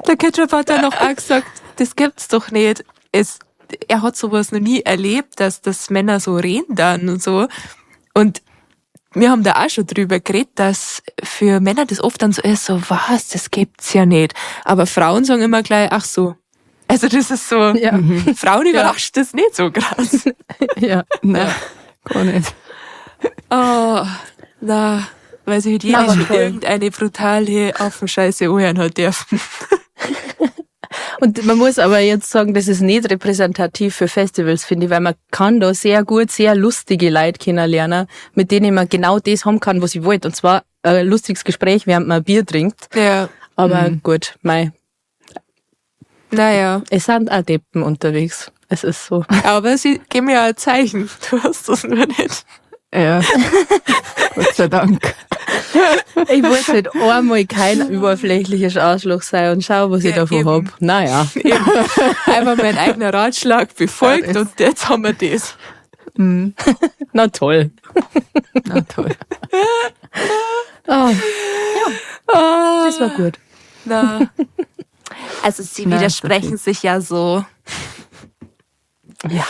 Speaker 3: Der Ketchup hat dann noch auch gesagt, das gibt's doch nicht. Er hat sowas noch nie erlebt, dass Männer so reden dann und so. Und wir haben da auch schon drüber geredet, dass für Männer das oft dann so ist, so was, das gibt's ja nicht. Aber Frauen sagen immer gleich, ach so. Also das ist so, Frauen überrascht das nicht so krass.
Speaker 2: Nein, gar nicht.
Speaker 3: Oh, na, weil sich halt jeder
Speaker 1: Aber
Speaker 3: schon
Speaker 1: voll.
Speaker 3: irgendeine brutale Affenscheiße anhören hat dürfen.
Speaker 1: Und man muss aber jetzt sagen, das ist nicht repräsentativ für Festivals, finde ich, weil man kann da sehr gut, sehr lustige Leute kennenlernen, mit denen man genau das haben kann, was ich wollte. Und zwar ein lustiges Gespräch, während man ein Bier trinkt. Aber gut, mei.
Speaker 3: Naja.
Speaker 1: Es sind auch Deppen unterwegs. Es ist so.
Speaker 3: Aber sie geben ja ein Zeichen. Du hast das nur nicht.
Speaker 2: Ja. Gott sei Dank.
Speaker 1: Ich wollte halt einmal kein überflächliches Arschloch sein und schau, was ich
Speaker 3: Ja,
Speaker 1: davon
Speaker 3: eben.
Speaker 1: hab. Naja.
Speaker 3: Eben. Einfach mein eigener Ratschlag befolgt
Speaker 2: Ja, das-
Speaker 3: und jetzt haben wir das.
Speaker 1: Na toll.
Speaker 2: Na toll.
Speaker 1: Oh. Ja. Das war gut.
Speaker 3: Na. Also sie
Speaker 2: Na, ist
Speaker 3: widersprechen
Speaker 2: okay.
Speaker 3: sich ja so.
Speaker 1: Ja.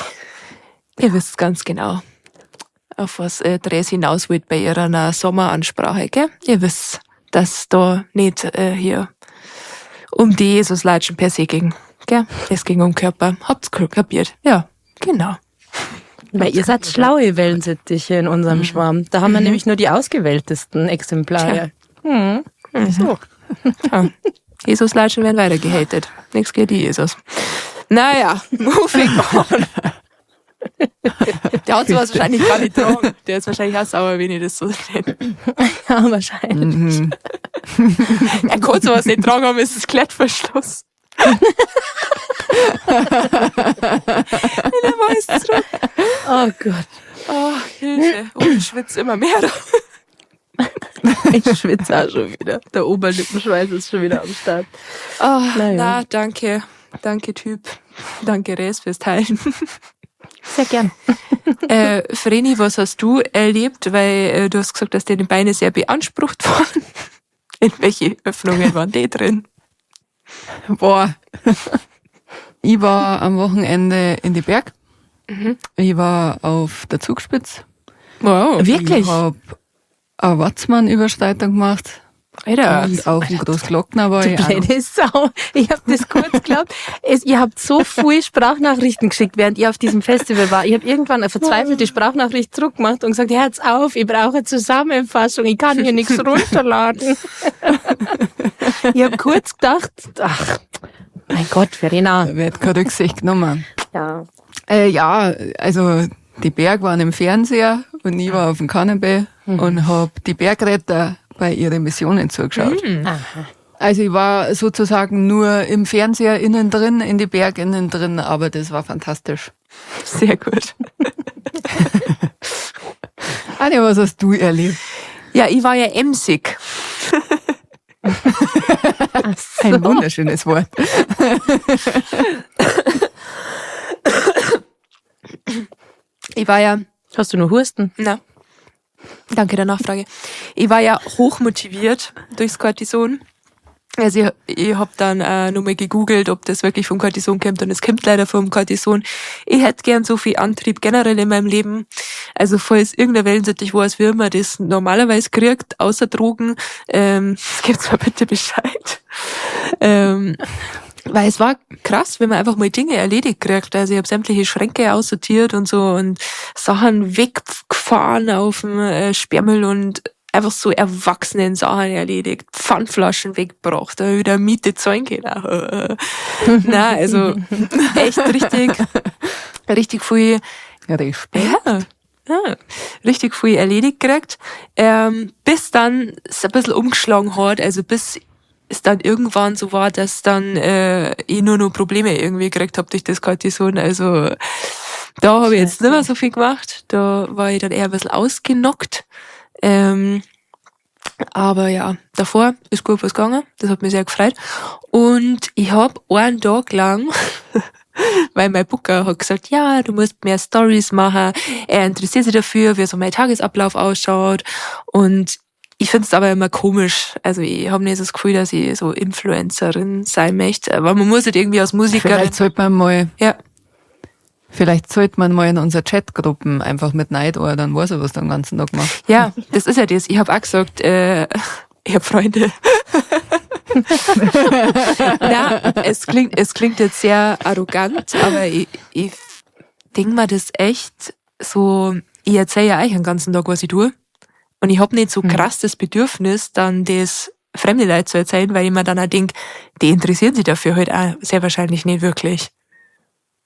Speaker 3: Ihr wisst ganz genau, auf was Dres hinaus wollt bei ihrer Sommeransprache, gell? Ihr wisst, dass da nicht hier um die Jesuslatschen per se ging, gell? Gell? Es ging um Körper. Habt's kapiert. Ja, genau.
Speaker 1: Weil ihr seid schlaue Wellensittiche in unserem Schwarm. Da haben wir nämlich nur die ausgewähltesten Exemplare.
Speaker 3: So. Ja. Jesus-Leitschen werden weiter gehatet. Nichts gegen die Jesus. Naja, moving on. Der hat sowas wahrscheinlich gar nicht tragen. Der ist wahrscheinlich auch sauer, wenn ich das so nenne.
Speaker 1: Ja, wahrscheinlich.
Speaker 3: Er kann sowas nicht tragen, aber es ist Klettverschluss. Ich weiß zurück.
Speaker 1: Oh Gott.
Speaker 3: Oh, Hilfe. Oh, ich schwitze immer mehr.
Speaker 1: Ich schwitze auch schon wieder. Der Oberlippenschweiß ist schon wieder am Start.
Speaker 3: Oh,
Speaker 1: Naja.
Speaker 3: Na, danke. Danke, Typ. Danke, Res, fürs Teilen.
Speaker 1: Sehr gern.
Speaker 3: Vreni, was hast du erlebt? Weil du hast gesagt, dass deine Beine sehr beansprucht waren. In welche Öffnungen waren die drin?
Speaker 2: Boah. Ich war am Wochenende in die Berg. Ich war auf der Zugspitz.
Speaker 3: Wow.
Speaker 1: Wirklich?
Speaker 2: Ich hab eine Watzmann-Überschreitung gemacht.
Speaker 3: Alter.
Speaker 2: Und auf dem Großglockner war
Speaker 1: Du
Speaker 2: ich auch noch.
Speaker 1: blöde Sau. Ich hab das kurz geglaubt. Ihr habt so viel Sprachnachrichten geschickt, während ihr auf diesem Festival war. Ich hab irgendwann eine verzweifelte Sprachnachricht zurückgemacht und gesagt, hört's auf, ich brauche eine Zusammenfassung, ich kann hier nichts runterladen. Ich hab kurz gedacht, ach, mein Gott, Verena.
Speaker 2: Da wird keine Rücksicht genommen.
Speaker 1: Ja.
Speaker 2: Ja, also die Berg waren im Fernseher und ich war auf dem Kanapee und hab die Bergretter bei ihren Missionen zugeschaut.
Speaker 1: Aha.
Speaker 2: Also ich war sozusagen nur im Fernseher innen drin, in die Berg innen drin, aber das war fantastisch.
Speaker 3: Sehr gut.
Speaker 2: Anja, was hast du erlebt?
Speaker 3: Ja, ich war ja emsig.
Speaker 2: Ein wunderschönes Wort.
Speaker 3: Ich war ja,
Speaker 1: Hast du nur Husten?
Speaker 3: na, danke der Nachfrage. Ich war ja hochmotiviert durchs Cortison. Also ich hab dann nochmal gegoogelt, ob das wirklich vom Cortison kommt, und es kommt leider vom Cortison. Ich hätte gern so viel Antrieb generell in meinem Leben. Also falls irgendein Wellensittich weiß, wie man das normalerweise kriegt, außer Drogen, gebt's mir bitte Bescheid. Weil es war krass, wenn man einfach mal Dinge erledigt kriegt. Also ich hab sämtliche Schränke aussortiert und so und Sachen weggefahren auf dem Sperrmüll und einfach so erwachsenen Sachen erledigt, Pfandflaschen weggebracht, da wieder Miete zahlen können. Nein, also echt richtig, richtig viel.
Speaker 2: Respekt.
Speaker 3: Ja, ja, richtig viel erledigt gekriegt. Bis dann es ein bisschen umgeschlagen hat, also bis es dann irgendwann so war, dass dann ich nur noch Probleme irgendwie gekriegt hab durch das Cortison. Also da hab ich jetzt nicht mehr so viel gemacht. Da war ich dann eher ein bisschen ausgenockt. Aber ja, davor ist gut was gegangen. Das hat mich sehr gefreut. Und ich hab einen Tag lang, weil mein Booker hat gesagt, ja, du musst mehr Stories machen. Er interessiert sich dafür, wie so mein Tagesablauf ausschaut. Und ich find's aber immer komisch. Also ich hab nicht so das Gefühl, dass ich so Influencerin sein möchte. Aber man muss halt irgendwie als Musikerin...
Speaker 2: Vielleicht sollte man mal...
Speaker 3: Ja.
Speaker 2: Vielleicht sollte man mal in unsere Chatgruppen einfach mit Neid oder dann weiß er, was du den ganzen Tag machst.
Speaker 3: Ja, das ist ja das. Ich hab auch gesagt, ich hab Freunde. Na, es klingt jetzt sehr arrogant, aber ich denk mir das echt so, ich erzähl ja eigentlich den ganzen Tag, was ich tue. Und ich hab nicht so krass das Bedürfnis, dann das fremde Leute zu erzählen, weil ich mir dann auch denk, die interessieren sich dafür halt auch sehr wahrscheinlich nicht wirklich.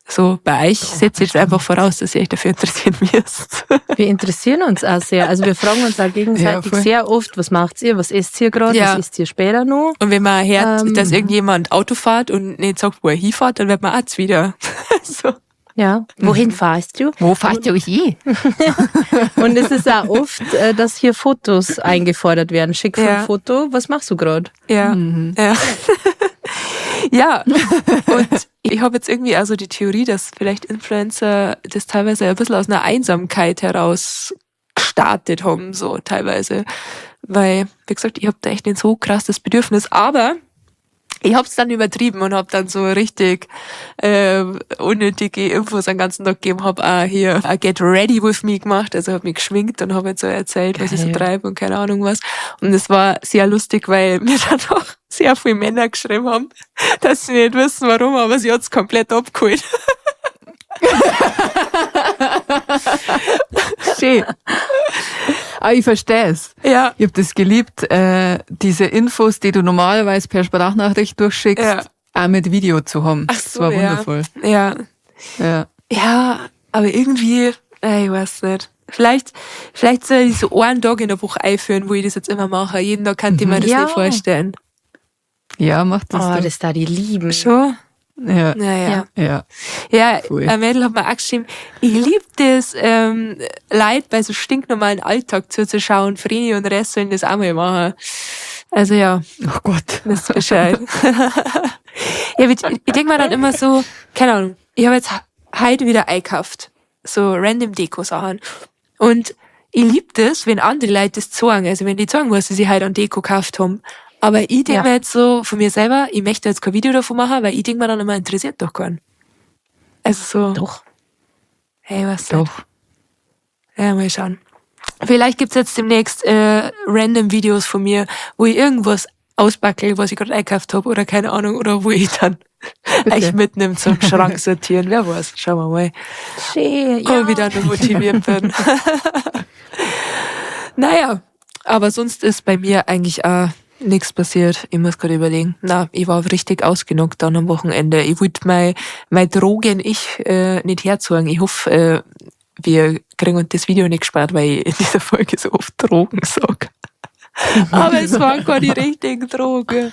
Speaker 3: So, bei euch setze ich jetzt einfach voraus, dass ihr euch dafür interessieren müsst.
Speaker 1: Wir interessieren uns auch sehr. Also wir fragen uns auch gegenseitig
Speaker 2: Ja, voll.
Speaker 1: sehr oft, was macht ihr, was esst ihr gerade,
Speaker 3: Ja.
Speaker 1: was isst ihr später noch?
Speaker 3: Und wenn man hört, dass irgendjemand Auto fährt und nicht sagt, wo er hinfährt, dann wird man auch wieder. So.
Speaker 1: Ja. Wohin fahrst du?
Speaker 2: Wo fahrt ihr hin?
Speaker 1: Und es ist auch oft, dass hier Fotos eingefordert werden. Schick
Speaker 3: Ja.
Speaker 1: ein Foto, was machst du gerade?
Speaker 3: Ja. Ja. Ja, und ich habe jetzt irgendwie also die Theorie, dass vielleicht Influencer das teilweise ein bisschen aus einer Einsamkeit heraus gestartet haben, so teilweise. Weil, wie gesagt, ich hab da echt nicht so krass das Bedürfnis, aber ich hab's dann übertrieben und hab dann so richtig unnötige Infos den ganzen Tag gegeben, hab auch hier a Get Ready With Me gemacht, also hab mich geschminkt und hab jetzt so erzählt, was ich so
Speaker 1: Geil.
Speaker 3: treibe und keine Ahnung was. Und es war sehr lustig, weil mir dann auch sehr viele Männer geschrieben haben, dass sie nicht wissen, warum, aber sie hat's komplett abgeholt.
Speaker 2: Schön. Ah, ich verstehe es.
Speaker 3: Ja.
Speaker 2: Ich hab das geliebt, diese Infos, die du normalerweise per Sprachnachricht durchschickst, auch mit Video zu haben.
Speaker 3: Ach
Speaker 2: Das
Speaker 3: so,
Speaker 2: war
Speaker 3: ja.
Speaker 2: wundervoll.
Speaker 3: Ja.
Speaker 2: Ja.
Speaker 3: Ja, aber irgendwie, ich weiß nicht. Vielleicht soll ich so einen Tag in der Woche einführen, wo ich das jetzt immer mache. Jeden Tag kann ich mir das nicht vorstellen.
Speaker 2: Ja, mach das
Speaker 1: Oh,
Speaker 2: doch.
Speaker 1: das da die lieben.
Speaker 3: Schon?
Speaker 2: Ja.
Speaker 3: Naja.
Speaker 1: Ja.
Speaker 2: Ja.
Speaker 3: Ja,
Speaker 2: Cool.
Speaker 3: ein Mädel hat mir auch geschrieben, ich lieb das, Leid bei so stinknormalen Alltag zuzuschauen. Vreni und Rest sollen das auch mal machen. Also ja.
Speaker 2: Oh Gott.
Speaker 3: Wisst Bescheid. Ja, ich denk mir dann immer so, keine Ahnung, ich habe jetzt heute wieder eingekauft. So random Deko-Sachen. Und ich lieb das, wenn andere Leute das zeigen. Also wenn die zeigen, was sie sich heute an Deko gekauft haben. Aber ich denk mir jetzt so von mir selber, ich möchte jetzt kein Video davon machen, weil ich denk mir dann immer, interessiert doch keinen. Also so.
Speaker 1: Doch.
Speaker 3: Hey, was
Speaker 2: Doch.
Speaker 3: Ja, mal schauen. Vielleicht gibt's jetzt demnächst random Videos von mir, wo ich irgendwas auspacke, was ich gerade eingekauft hab oder keine Ahnung, oder wo ich dann
Speaker 2: Bitte.
Speaker 3: euch mitnehme zum Schrank sortieren. Wer weiß, schauen wir mal.
Speaker 1: Schön, ja.
Speaker 3: Ob ich dann noch motiviert bin. Naja, aber sonst ist bei mir eigentlich auch nichts passiert. Ich muss gerade überlegen. Na, ich war richtig ausgenockt dann am Wochenende. Ich wollte mein Drogen-Ich nicht herzeigen. Ich hoffe, wir kriegen uns das Video nicht gespart, weil ich in dieser Folge so oft Drogen sag. Aber es waren gar die richtigen Drogen.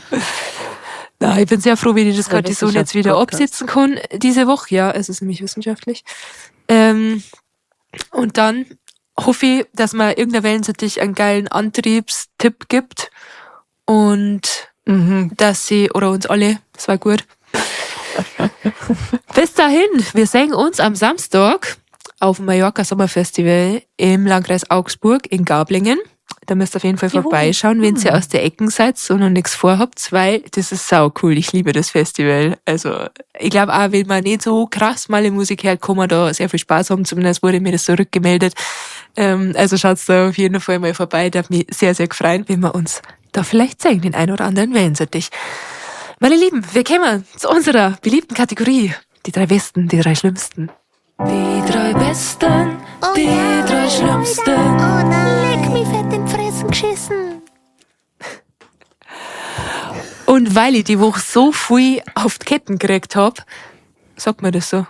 Speaker 3: Na, ich bin sehr froh, wenn ich das
Speaker 1: Der
Speaker 3: Cortison jetzt wieder
Speaker 1: Wissenschaftspodcast.
Speaker 3: absetzen kann diese Woche. Ja, es ist nämlich wissenschaftlich. Und dann hoffe ich, dass mir irgendein Wellensittich einen geilen Antriebstipp gibt und dass sie, oder uns alle, das war gut. Bis dahin, wir sehen uns am Samstag auf dem Mallorca Sommerfestival im Landkreis Augsburg in Gablingen. Da müsst ihr auf jeden Fall
Speaker 1: Juhu.
Speaker 3: vorbeischauen, wenn ihr aus der Ecken seid und noch nichts vorhabt, weil das ist sau cool. Ich liebe das Festival. Also ich glaub auch, wenn man nicht so krass mal in Musik hört, kann man da sehr viel Spaß haben. Zumindest wurde mir das so rückgemeldet. Also schaut da auf jeden Fall mal vorbei. Da hat mich sehr, sehr gefreut, wenn wir uns da vielleicht sehen, den einen oder anderen Wellensittich. Meine Lieben, wir kommen zu unserer beliebten Kategorie. Die 3 Besten, die 3 Schlimmsten.
Speaker 4: Die 3 Besten,
Speaker 5: Oh
Speaker 4: die
Speaker 5: ja,
Speaker 4: 3 Schlimmsten.
Speaker 5: Oh nein, leck mich fett in die Fressen geschissen.
Speaker 3: Und weil ich die Woche so viel auf die Ketten gekriegt hab, sagt man das so?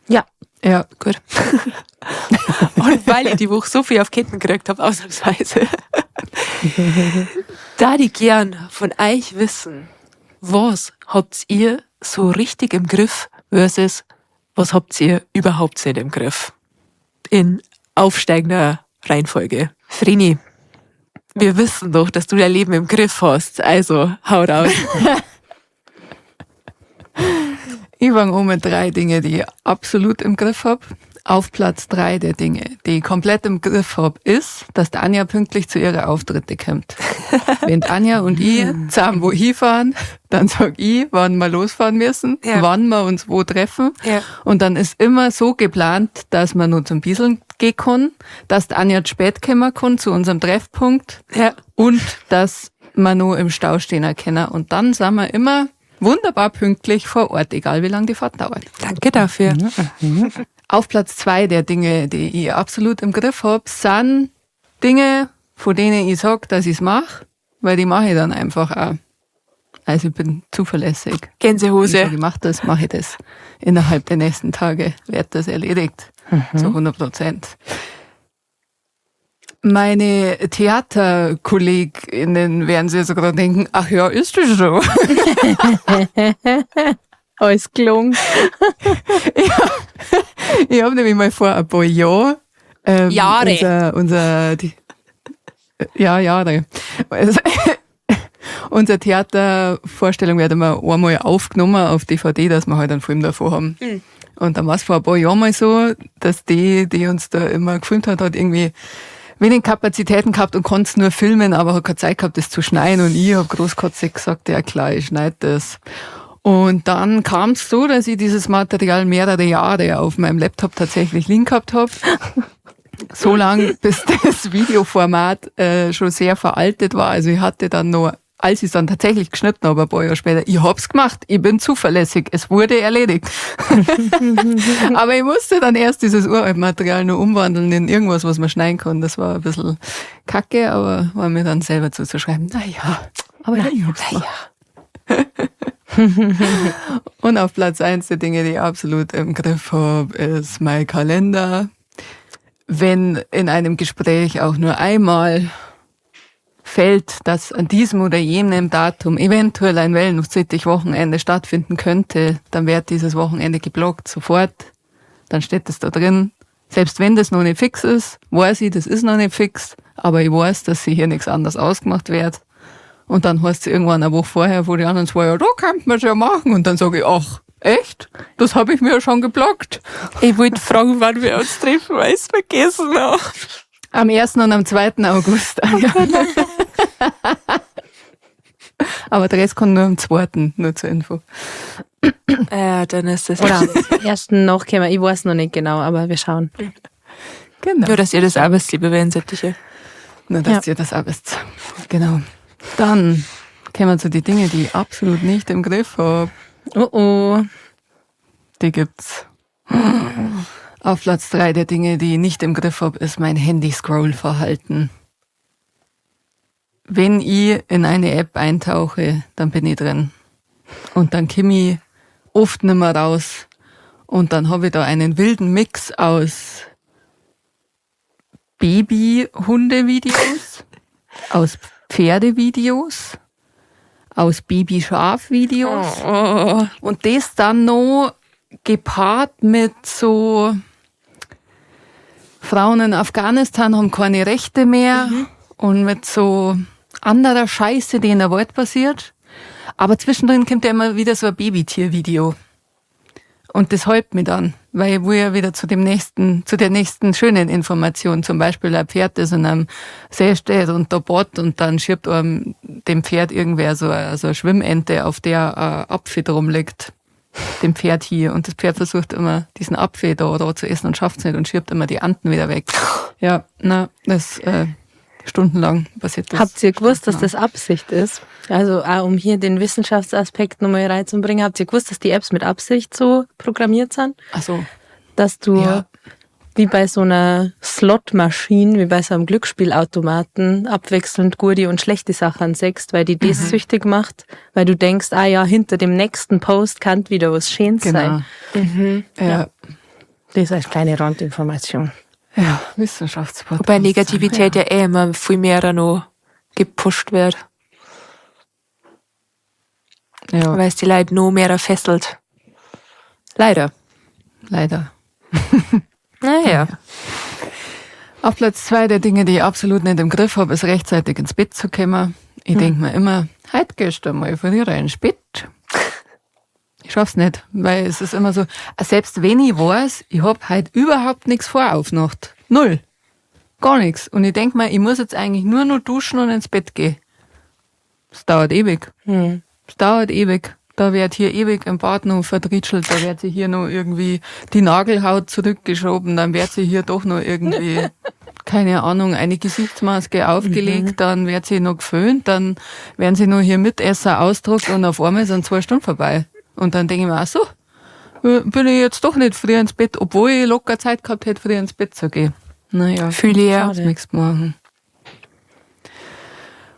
Speaker 1: Ja.
Speaker 2: Ja.
Speaker 3: Gut. Und weil ich die Woche so viel auf Ketten gekriegt hab, ausnahmsweise, da die gern von euch wissen, was habt ihr so richtig im Griff versus was habt ihr überhaupt nicht im Griff? In aufsteigender Reihenfolge. Vreni, wir wissen doch, dass du dein Leben im Griff hast. Also, hau raus.
Speaker 2: Ich fange an mit 3 Dinge, die ich absolut im Griff hab. Auf Platz 3 der Dinge, die ich komplett im Griff hab, ist, dass die Anja pünktlich zu ihren Auftritten kommt. Wenn die Anja und ich zusammen wo hinfahren, dann sag ich, wann wir losfahren müssen, wann wir uns wo treffen. Und dann ist immer so geplant, dass man nur zum Bieseln gehen kann, dass die Anja zu spät kommen kann zu unserem Treffpunkt und dass wir nur im Stau stehen können. Und dann sind wir immer wunderbar pünktlich vor Ort, egal wie lange die Fahrt dauert.
Speaker 3: Danke dafür.
Speaker 2: Auf Platz 2 der Dinge, die ich absolut im Griff hab, sind Dinge, von denen ich sag, dass ich's mach, weil die mach ich dann einfach auch. Also ich bin zuverlässig.
Speaker 3: Gänsehose.
Speaker 2: Ich sag, ich mach das, mach ich das. Innerhalb der nächsten Tage wird das erledigt. Zu 100%. Meine TheaterkollegInnen werden sich sogar denken, ach ja, ist das so?
Speaker 1: Alles gelungen.
Speaker 2: Ja. Ich hab nämlich mal vor ein paar Jahren,
Speaker 3: Jahre.
Speaker 2: Jahre. Also, unsere Theatervorstellung wird immer einmal aufgenommen auf DVD, dass wir halt einen Film davon haben. Und dann war's vor ein paar Jahren mal so, dass die, die uns da immer gefilmt hat, hat irgendwie wenig Kapazitäten gehabt und konnte nur filmen, aber hat keine Zeit gehabt, das zu schneiden. Und ich hab großkotzig gesagt, ja klar, ich schneid das. Und dann kam's so, dass ich dieses Material mehrere Jahre auf meinem Laptop tatsächlich liegen gehabt hab. So lang, bis das Videoformat schon sehr veraltet war. Also ich hatte dann noch als ich es dann tatsächlich geschnitten habe, ein paar Jahre später, ich hab's gemacht, ich bin zuverlässig, es wurde erledigt. Aber ich musste dann erst dieses Uraltmaterial nur umwandeln in irgendwas, was man schneiden kann. Das war ein bisschen kacke, aber war mir dann selber zuzuschreiben. Naja, aber ich hab's gemacht. Und auf Platz 1 der Dinge, die ich absolut im Griff habe, ist mein Kalender. Wenn in einem Gespräch auch nur einmal fällt, dass an diesem oder jenem Datum eventuell ein Wellensittich-Wochenende stattfinden könnte, dann wird dieses Wochenende geblockt, sofort. Dann steht es da drin. Selbst wenn das noch nicht fix ist, weiß ich, das ist noch nicht fix, aber ich weiß, dass sie hier nichts anderes ausgemacht wird. Und dann heißt es irgendwann eine Woche vorher, wo die anderen zwei, ja, da könnte man es ja machen. Und dann sage ich, ach, echt? Das habe ich mir ja schon geblockt.
Speaker 3: Ich wollte fragen, wann wir uns treffen, weil ich es vergessen habe.
Speaker 2: Am 1. und am 2. August. Aber der Rest kommt nur am 2., nur zur Info.
Speaker 3: Ja, dann ist das.
Speaker 1: Oder am ersten noch kämen. Ich weiß noch nicht genau, aber wir schauen.
Speaker 2: Genau.
Speaker 3: Nur, dass ihr das auch wisst, liebe Wellensittiche.
Speaker 2: Nur, dass ihr das auch wisst. Genau. Dann kommen wir zu den Dingen, die ich absolut nicht im Griff habe.
Speaker 1: Oh oh.
Speaker 2: Die gibt's. Auf Platz 3 der Dinge, die ich nicht im Griff habe, ist mein Handy-Scroll-Verhalten. Wenn ich in eine App eintauche, dann bin ich drin. Und dann komme ich oft nicht mehr raus. Und dann habe ich da einen wilden Mix aus Baby-Hunde-Videos, aus Pferdevideos, aus Baby-Schaf-Videos.
Speaker 3: Oh.
Speaker 2: Und das dann noch gepaart mit so Frauen in Afghanistan haben keine Rechte mehr und mit so anderer Scheiße, die in der Welt passiert. Aber zwischendrin kommt ja immer wieder so ein Babytier-Video. Und das hält mich dann, weil ich will ja wieder zu der nächsten schönen Information, zum Beispiel ein Pferd, das in einem See steht und da badet und dann schiebt einem dem Pferd irgendwer so eine Schwimmente, auf der ein Apfel drum liegt, dem Pferd hier. Und das Pferd versucht immer, diesen Apfel da zu essen und schafft's nicht und schiebt immer die Anten wieder weg. Ja, na, das stundenlang passiert das.
Speaker 1: Habt ihr gewusst, dass das Absicht ist? Also auch um hier den Wissenschaftsaspekt nochmal reinzubringen, habt ihr gewusst, dass die Apps mit Absicht so programmiert sind?
Speaker 2: Ach so.
Speaker 1: Dass du wie bei so einer Slotmaschine, wie bei so einem Glücksspielautomaten abwechselnd gute und schlechte Sachen siehst, weil die das süchtig macht, weil du denkst, ah ja, hinter dem nächsten Post kann wieder was Schönes sein.
Speaker 2: Mhm. Ja.
Speaker 1: Das ist als kleine Randinformation.
Speaker 2: Ja, Wissenschaftspodcast.
Speaker 3: Wobei Negativität ja eh immer viel mehr noch gepusht wird.
Speaker 2: Ja.
Speaker 3: Weil es die Leute noch mehr fesselt. Leider.
Speaker 2: Leider.
Speaker 3: Naja.
Speaker 2: Auf Platz 2 der Dinge, die ich absolut nicht im Griff habe, ist rechtzeitig ins Bett zu kommen. Ich denke mir immer, heute gehst du mal früher ins Bett. Ich schaff's nicht, weil es ist immer so, selbst wenn ich weiß, ich hab heute überhaupt nichts vor auf Nacht. Null. Gar nichts. Und ich denk mir, ich muss jetzt eigentlich nur noch duschen und ins Bett gehen. Es dauert ewig. Es dauert ewig. Da wird hier ewig im Bad noch verdritschelt, da wird sie hier noch irgendwie die Nagelhaut zurückgeschoben, dann wird sie hier doch noch irgendwie, keine Ahnung, eine Gesichtsmaske aufgelegt, dann wird sie noch geföhnt, dann werden sie noch hier Mitesser ausdruckt und auf einmal sind 2 Stunden vorbei. Und dann denke ich mir, ach so, bin ich jetzt doch nicht früher ins Bett, obwohl ich locker Zeit gehabt hätte, früher ins Bett zu gehen. Naja,
Speaker 3: fühle ich ja.
Speaker 2: Das nächste Morgen.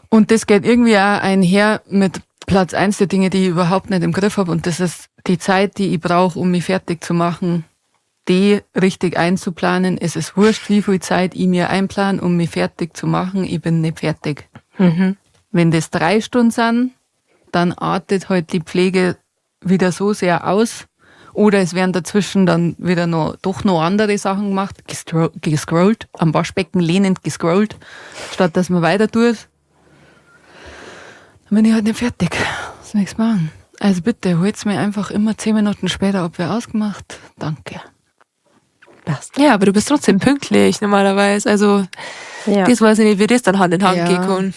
Speaker 2: Und das geht irgendwie auch einher mit Platz 1 der Dinge, die ich überhaupt nicht im Griff habe. Und das ist die Zeit, die ich brauche, um mich fertig zu machen, die richtig einzuplanen. Es ist wurscht, wie viel Zeit ich mir einplane, um mich fertig zu machen. Ich bin nicht fertig.
Speaker 1: Mhm.
Speaker 2: Wenn das 3 Stunden sind, dann artet halt die Pflege wieder so sehr aus. Oder es werden dazwischen dann wieder doch noch andere Sachen gemacht, gescrollt, am Waschbecken lehnend gescrollt, statt dass man weiter tut. Dann bin ich halt nicht fertig. Das nächste Mal. Also bitte, holt's mir einfach immer 10 Minuten später, ob wir ausgemacht. Danke.
Speaker 1: Passt.
Speaker 3: Ja, aber du bist trotzdem pünktlich normalerweise. Also,
Speaker 1: ja.
Speaker 3: Das weiß ich nicht, wie das dann Hand in Hand
Speaker 2: ja.
Speaker 3: gehen kann.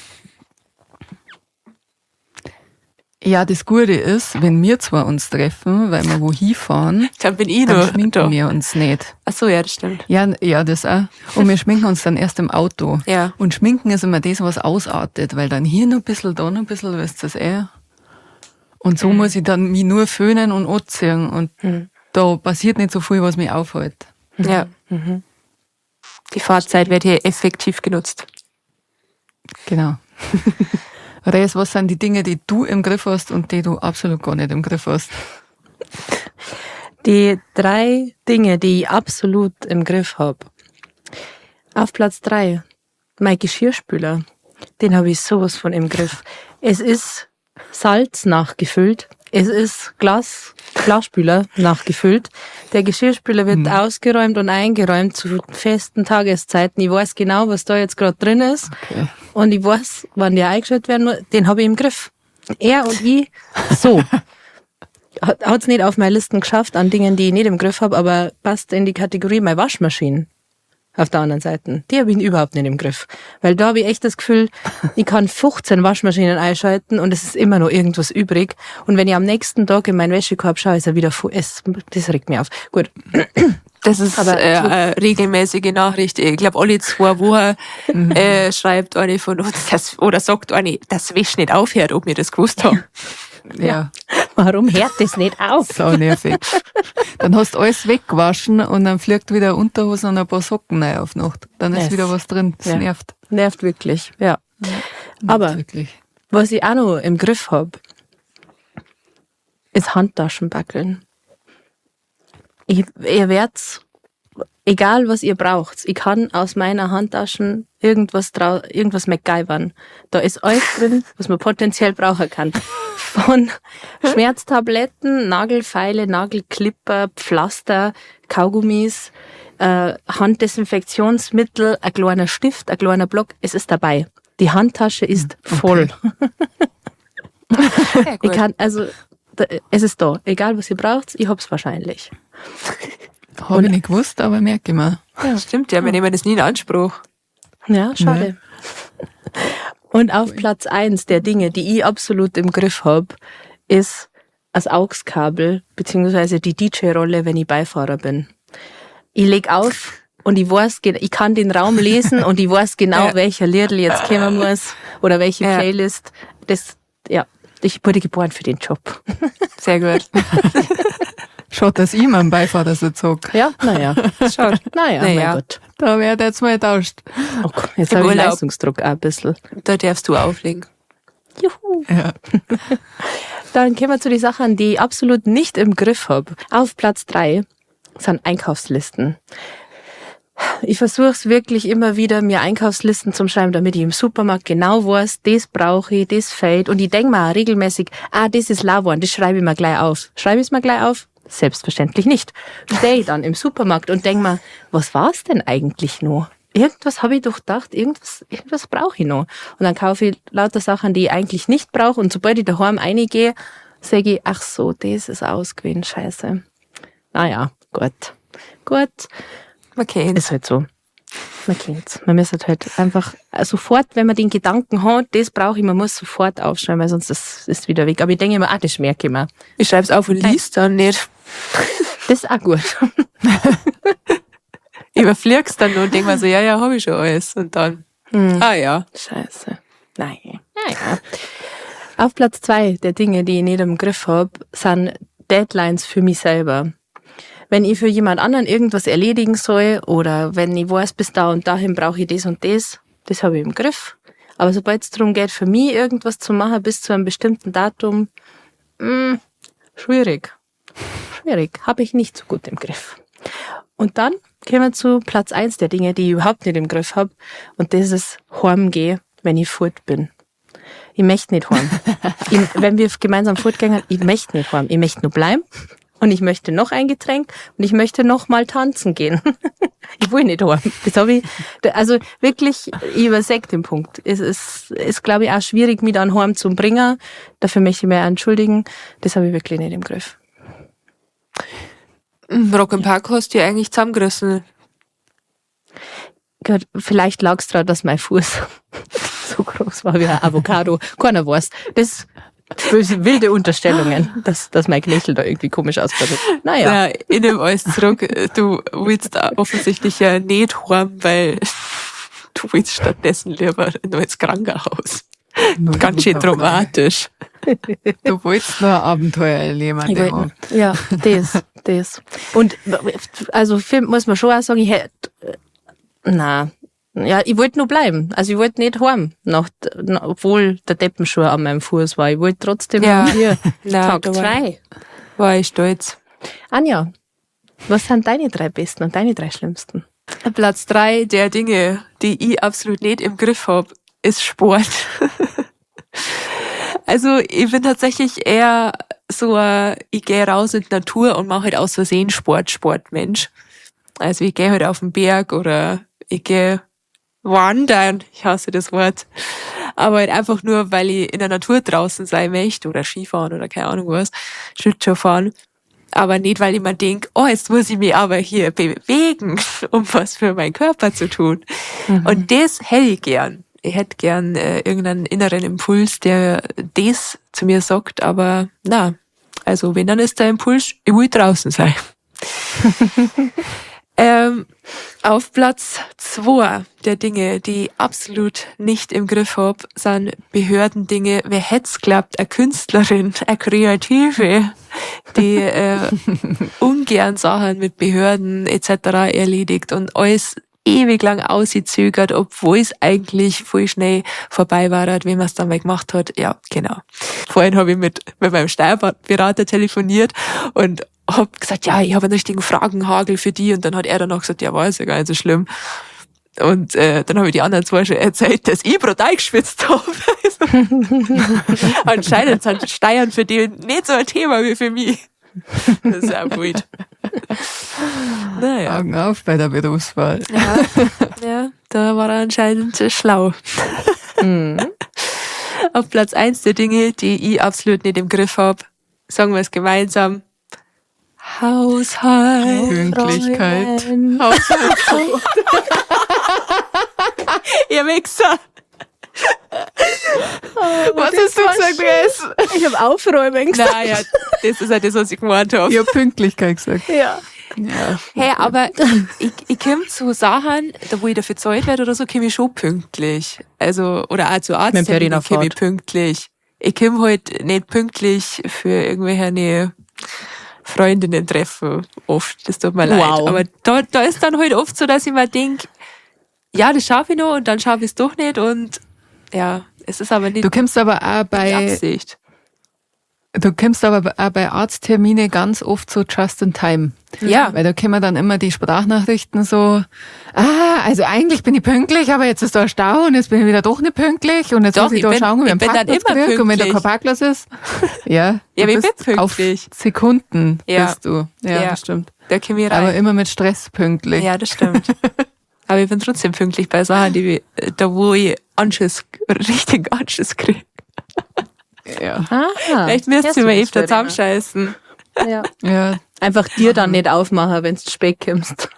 Speaker 2: Ja, das Gute ist, wenn wir zwar uns treffen, weil wir wo hinfahren,
Speaker 3: Dann bin ich
Speaker 2: dann
Speaker 3: noch
Speaker 2: schminken
Speaker 3: da.
Speaker 2: wir uns nicht.
Speaker 3: Ach so, ja, das stimmt.
Speaker 2: Ja, ja, das auch. Und wir schminken uns dann erst im Auto.
Speaker 3: Ja.
Speaker 2: Und schminken ist immer das, was ausartet, weil dann hier noch ein bisschen, da noch ein bisschen, weißt du das eh. Und so muss ich dann mich nur föhnen und anziehen. Und da passiert nicht so viel, was mich aufhält.
Speaker 3: Ja. Die Fahrzeit wird hier effektiv genutzt.
Speaker 2: Genau. Res, was sind die Dinge, die du im Griff hast und die du absolut gar nicht im Griff hast?
Speaker 1: Die 3 Dinge, die ich absolut im Griff hab. Auf Platz 3, mein Geschirrspüler. Den hab ich sowas von im Griff. Es ist Salz nachgefüllt. Es ist Glasspüler nachgefüllt. Der Geschirrspüler wird ausgeräumt und eingeräumt zu festen Tageszeiten. Ich weiß genau, was da jetzt grad drin ist.
Speaker 2: Okay.
Speaker 1: Und ich weiß, wann der eingestellt werden muss. Den hab ich im Griff. Er und ich, so. Hat's nicht auf meine Listen geschafft an Dingen, die ich nicht im Griff hab, aber passt in die Kategorie meine Waschmaschine. Auf der anderen Seite. Die hab ich überhaupt nicht im Griff. Weil da hab ich echt das Gefühl, ich kann 15 Waschmaschinen einschalten und es ist immer noch irgendwas übrig. Und wenn ich am nächsten Tag in meinen Wäschekorb schaue, ist er wieder es, das regt mich auf. Gut.
Speaker 3: Das ist,
Speaker 1: Aber zu
Speaker 3: eine regelmäßige Nachricht. Ich glaub, alle 2 Wochen, schreibt eine von uns, das, oder sagt eine, dass Wäsche nicht aufhört, ob wir das gewusst haben.
Speaker 2: Ja.
Speaker 1: Ja. Warum hört das nicht auf?
Speaker 2: Sau nervig. Dann hast du alles weggewaschen und dann fliegt wieder Unterhosen und ein paar Socken rein auf Nacht. Dann ist
Speaker 1: Yes.
Speaker 2: wieder was drin. Das
Speaker 1: Ja.
Speaker 2: nervt.
Speaker 1: Nervt wirklich, ja.
Speaker 2: Nervt
Speaker 1: Aber
Speaker 2: wirklich.
Speaker 1: was ich auch noch im Griff hab, ist Handtaschenbackeln. Ihr werdet's, egal was ihr braucht, ich kann aus meiner Handtaschen irgendwas MacGyvern. Da ist alles drin, was man potenziell brauchen kann. Von Schmerztabletten, Nagelfeile, Nagelklipper, Pflaster, Kaugummis, Handdesinfektionsmittel, ein kleiner Stift, ein kleiner Block, es ist dabei. Die Handtasche ist voll.
Speaker 3: Sehr
Speaker 1: Ich
Speaker 3: gut.
Speaker 1: kann, also, da, es ist da. Egal, was ihr braucht, ich hab's wahrscheinlich.
Speaker 2: Hab ich nicht gewusst, aber merke ich mir.
Speaker 3: Ja. Stimmt, ja, wir nehmen das nie in Anspruch.
Speaker 1: Ja, schade.
Speaker 2: Nee.
Speaker 1: Und auf Platz 1 der Dinge, die ich absolut im Griff hab, ist das AUX-Kabel beziehungsweise die D J-Rolle, wenn ich Beifahrer bin. Ich leg auf und ich weiß, ich kann den Raum lesen und ich weiß genau, welcher Liedl jetzt kommen muss oder welche Playlist. Das, ja, ich wurde geboren für den Job.
Speaker 3: Sehr gut.
Speaker 2: Schaut, dass ich meinen Beifahrersitz hab.
Speaker 1: Ja, naja.
Speaker 3: Schaut.
Speaker 1: Naja,
Speaker 3: Naja.
Speaker 1: mein Gott.
Speaker 2: Da wird jetzt mal getauscht.
Speaker 1: Oh Gott, jetzt
Speaker 3: Im
Speaker 1: hab ich
Speaker 3: Urlaub.
Speaker 1: Leistungsdruck auch ein bisschen.
Speaker 3: Da darfst du auflegen.
Speaker 1: Juhu.
Speaker 2: Ja.
Speaker 1: Dann kommen wir zu den Sachen, die ich absolut nicht im Griff hab. Auf Platz 3 sind Einkaufslisten. Ich versuch's wirklich immer wieder, mir Einkaufslisten zu schreiben, damit ich im Supermarkt genau weiß, das brauche ich, das fehlt. Und ich denk mir auch regelmäßig, das ist Lauwarm, das schreibe ich mir gleich auf. Schreibe ich's mir gleich auf? Selbstverständlich nicht. Steh ich dann im Supermarkt und denk mir, was war's denn eigentlich noch? Irgendwas hab ich doch gedacht, irgendwas brauch ich noch. Und dann kaufe ich lauter Sachen, die ich eigentlich nicht brauch. Und sobald ich daheim reingehe, sag ich, ach so, das ist ausgewesen, scheiße. Naja, gut. Gut.
Speaker 3: Man kennt's.
Speaker 1: Ist halt so. Man kennt's. Man muss halt einfach sofort, wenn man den Gedanken hat, das brauche ich, man muss sofort aufschreiben, weil sonst ist wieder weg. Aber ich denke immer, das merke ich mir.
Speaker 3: Ich schreib's auf und lies dann nicht.
Speaker 1: Das ist auch gut.
Speaker 3: Ich überflieg's dann nur und denk mir so, ja, ja, hab ich schon alles. Und dann, ah ja.
Speaker 1: Scheiße. Nein. Naja. Auf Platz 2 der Dinge, die ich nicht im Griff hab, sind Deadlines für mich selber. Wenn ich für jemand anderen irgendwas erledigen soll oder wenn ich weiß, bis da und dahin brauche ich das und das, das habe ich im Griff. Aber sobald es darum geht, für mich irgendwas zu machen bis zu einem bestimmten Datum, schwierig. Schwierig. Habe ich nicht so gut im Griff. Und dann kommen wir zu Platz 1 der Dinge, die ich überhaupt nicht im Griff hab. Und das ist heimgehen, wenn ich fort bin. Ich möchte nicht heim. Wenn wir gemeinsam fortgehen, ich möchte nicht heim. Ich möchte nur bleiben. Und ich möchte noch ein Getränk und ich möchte noch mal tanzen gehen. Ich will nicht heim. Das hab ich, also wirklich, ich überseh den Punkt. Es ist, glaube ich, auch schwierig, mich dann heim zu bringen. Dafür möchte ich mich auch entschuldigen. Das habe ich wirklich nicht im Griff.
Speaker 3: Rock im Park hast du ja eigentlich zusammengerissen.
Speaker 1: Gott, vielleicht lag's daran, dass mein Fuß so groß war wie ein Avocado. Keiner weiß. Das Böse, wilde Unterstellungen, dass mein Knöchel da irgendwie komisch ausschaut. Naja.
Speaker 3: Na, ich nehme alles zurück. Du willst offensichtlich ja nicht heim, weil du willst stattdessen lieber nur ins Krankenhaus. Ganz schön dramatisch.
Speaker 2: Du wolltest nur ein Abenteuer erleben.
Speaker 1: Ich wollte, ja, das. Und also Film muss man schon auch sagen, ich hätte, na, ja, ich wollte nur bleiben. Also ich wollte nicht heim, obwohl der Deppenschuh an meinem Fuß war. Ich wollte trotzdem hier.
Speaker 3: Nein,
Speaker 1: Tag 2.
Speaker 3: War ich stolz.
Speaker 1: Anja, was sind deine 3 besten und deine 3 schlimmsten?
Speaker 3: Platz 3 der Dinge, die ich absolut nicht im Griff hab, ist Sport. Also ich bin tatsächlich eher so, ich geh raus in die Natur und mach halt aus Versehen Sportmensch. Also ich geh halt auf den Berg oder ich geh wandern, ich hasse das Wort, aber halt einfach nur, weil ich in der Natur draußen sein möchte oder Skifahren oder keine Ahnung was, Schlittschuh fahren. Aber nicht, weil ich mir denk, oh, jetzt muss ich mich aber hier bewegen, um was für meinen Körper zu tun.
Speaker 1: Mhm.
Speaker 3: Und das hätte ich gern. Ich hätte gern irgendeinen inneren Impuls, der das zu mir sagt, aber na, also wenn, dann ist der Impuls, ich will draußen sein. Auf Platz 2 der Dinge, die ich absolut nicht im Griff hab, sind Behördendinge. Wer hätt's geglaubt, eine Künstlerin, eine Kreative, die ungern Sachen mit Behörden et cetera erledigt und alles ewig lang auszögert, obwohl es eigentlich voll schnell vorbei war, wenn man's dann mal gemacht hat. Ja, genau. Vorhin hab ich mit meinem Steuerberater telefoniert und hab gesagt, ja, ich hab einen richtigen Fragenhagel für die. Und dann hat er danach gesagt, ja, war ist ja gar nicht so schlimm. Und dann hab ich die anderen 2 schon erzählt, dass ich brutal geschwitzt hab. Also, anscheinend sind Steuern für die nicht so ein Thema wie für mich. Das ist ja gut. Naja.
Speaker 2: Augen auf bei der Berufswahl.
Speaker 3: Ja, ja, da war er anscheinend schlau.
Speaker 1: Mhm.
Speaker 3: Auf Platz 1 der Dinge, die ich absolut nicht im Griff hab, sagen wir es gemeinsam: Haushalt.
Speaker 2: Pünktlichkeit.
Speaker 1: Aufräumen.
Speaker 2: Haushalt.
Speaker 3: Ihr Wichser.
Speaker 1: Oh,
Speaker 2: Was hast du gesagt, Ress?
Speaker 1: Ich hab Aufräumen gesagt.
Speaker 3: Naja, das ist halt das, was ich gemeint hab.
Speaker 2: Ich hab Pünktlichkeit gesagt.
Speaker 1: Ja.
Speaker 2: Ja.
Speaker 3: Hey, aber ich komm zu Sachen, da wo ich dafür gezahlt werde oder so, komm ich schon pünktlich. Also, oder auch zu Arzt,
Speaker 1: Mit dem Berliner
Speaker 3: komm ich
Speaker 1: Fahrt.
Speaker 3: pünktlich. Ich komm halt nicht pünktlich für irgendwelche Freundinnen treffen, oft. Das tut mir leid.
Speaker 1: Wow.
Speaker 3: Aber da ist dann halt oft so, dass ich mir denk, ja, das schaffe ich noch und dann schaffe ich's doch nicht und ja, es ist aber nicht
Speaker 2: Du kommst aber auch
Speaker 3: die
Speaker 2: bei,
Speaker 3: Absicht.
Speaker 2: du kommst aber auch bei Arzttermine ganz oft so just in time.
Speaker 3: Ja.
Speaker 2: Weil da kommen dann immer die Sprachnachrichten so, also eigentlich bin ich pünktlich, aber jetzt ist da ein Stau und jetzt bin ich wieder doch nicht pünktlich und jetzt
Speaker 3: Doch,
Speaker 2: muss ich
Speaker 3: ich
Speaker 2: da
Speaker 3: bin-
Speaker 2: schauen, ob ich
Speaker 3: ich
Speaker 2: einen
Speaker 3: bin dann
Speaker 2: Parkplatz
Speaker 3: immer
Speaker 2: krieg und wenn da
Speaker 3: pünktlich.
Speaker 2: kein Parkplatz ist. Ja,
Speaker 3: Ja,
Speaker 2: du
Speaker 3: aber ich
Speaker 2: bist
Speaker 3: bin
Speaker 2: auf
Speaker 3: pünktlich.
Speaker 2: Sekunden
Speaker 3: Ja.
Speaker 2: bist du. Ja,
Speaker 3: Ja.
Speaker 2: das stimmt.
Speaker 3: Da komm ich rein.
Speaker 2: Aber immer mit Stress pünktlich.
Speaker 3: Ja, das stimmt. Aber ich bin trotzdem pünktlich bei Sachen, da wo ich Anschiss, richtigen Anschiss krieg.
Speaker 2: Ja.
Speaker 1: Ah,
Speaker 3: Vielleicht müsst
Speaker 1: hörst
Speaker 3: ihr
Speaker 1: du
Speaker 3: mir
Speaker 1: das,
Speaker 3: öfter
Speaker 1: Verena?
Speaker 3: zusammenscheißen.
Speaker 1: Ja.
Speaker 2: Ja.
Speaker 1: Einfach dir dann nicht aufmachen, wenn's zu spät kommst.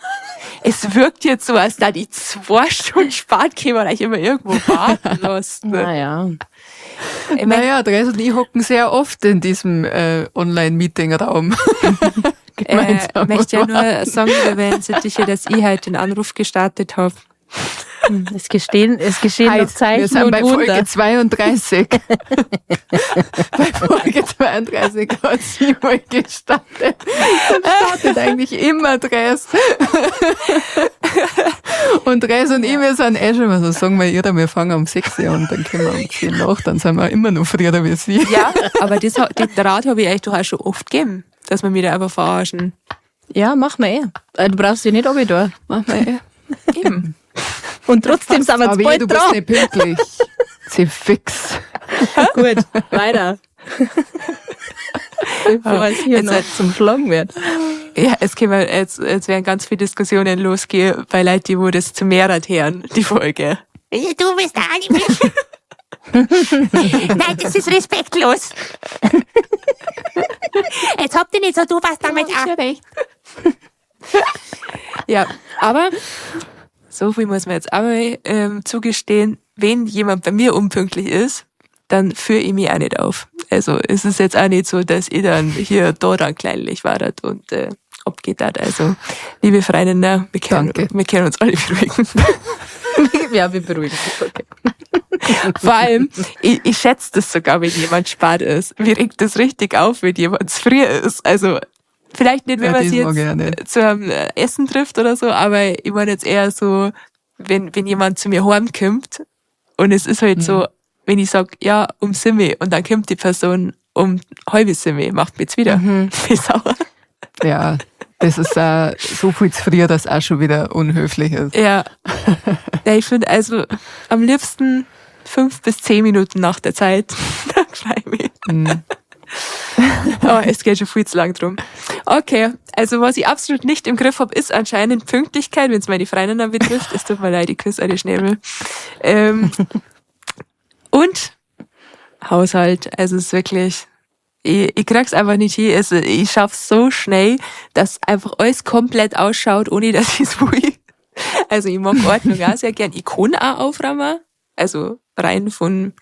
Speaker 3: Es wirkt jetzt so, als da die 2 Stunden spät käme und ich immer irgendwo warten lassen.
Speaker 1: Naja.
Speaker 3: Ich mein,
Speaker 2: Naja, Dres und ich hocken sehr oft in diesem Online-Meeting-Raum. Gemeinsam.
Speaker 3: möchte ja nur sagen, liebe Wellensittiche, dass ich halt den Anruf gestartet hab.
Speaker 1: Es geschehen noch
Speaker 2: Heid,
Speaker 1: Zeichen
Speaker 2: wir sind
Speaker 1: und
Speaker 2: bei
Speaker 1: Wunder.
Speaker 2: Folge 32. Bei Folge 32 hat sie mal gestartet. Und startet eigentlich immer Dres. Und Dres und ich, wir sind eh schon immer so, sagen wir ihr, wir fangen um 6 Uhr und dann kommen wir um 10 nach, dann sind wir immer noch früher wie sie.
Speaker 3: Ja, aber den Rat habe ich euch doch auch schon oft gegeben, dass wir mich da einfach verarschen.
Speaker 1: Ja, mach mal eh. Du brauchst dich nicht runter.
Speaker 2: Mach mal eh.
Speaker 3: Eben.
Speaker 1: Und trotzdem sind wir
Speaker 2: Aber
Speaker 1: zu bald
Speaker 2: du bist
Speaker 1: dran.
Speaker 2: nicht pünktlich. Sie fix.
Speaker 1: Gut, weiter. Bevor es hier
Speaker 3: Jetzt
Speaker 1: noch
Speaker 3: halt-
Speaker 1: zum Schlagen wird.
Speaker 3: Ja, es käme, jetzt werden ganz viele Diskussionen losgehen bei Leuten, die wo das zu mehreren hören, die Folge.
Speaker 5: Du bist der Alibi. Nein, das ist respektlos. Jetzt habt ihr nicht so, du warst damit auch.
Speaker 3: recht. Ja, aber so viel muss man jetzt auch mal, zugestehen, wenn jemand bei mir unpünktlich ist, dann führe ich mich auch nicht auf. Also es ist jetzt auch nicht so, dass ich dann hier da dann kleinlich war und abgeht das. Also, liebe Freundinnen, wir können uns alle beruhigen.
Speaker 1: Ja, wir beruhigen uns, okay.
Speaker 3: Vor allem, ich schätze das sogar, wenn jemand spät ist. Mir regt das richtig auf, wenn jemand zu früh ist. Also, vielleicht nicht, wenn
Speaker 2: Ja,
Speaker 3: man sich
Speaker 2: das mag
Speaker 3: jetzt
Speaker 2: ich auch nicht.
Speaker 3: zu einem Essen trifft oder so, aber ich meine jetzt eher so, wenn jemand zu mir heimkommt und es ist halt so, wenn ich sag, ja, um 7 und dann kommt die Person um 6:30, macht mich jetzt wieder. Bin sauer.
Speaker 2: Ja, das ist auch so viel zu früh, dass auch schon wieder unhöflich ist.
Speaker 3: Ja. Ja, ich finde also am liebsten 5 bis 10 Minuten nach der Zeit. Dann freu ich mich. Oh, es geht schon viel zu lang drum. Okay, also was ich absolut nicht im Griff hab, ist anscheinend Pünktlichkeit, wenn's meine Freundinnen betrifft. Es tut mir leid, ich küsse alle Schnäbel. Und Haushalt, also es ist wirklich, ich krieg's einfach nicht hin. Also ich schaff's so schnell, dass einfach alles komplett ausschaut, ohne dass ich's will. Also ich mag Ordnung auch sehr gern. Ich kann auch aufräumen, also rein von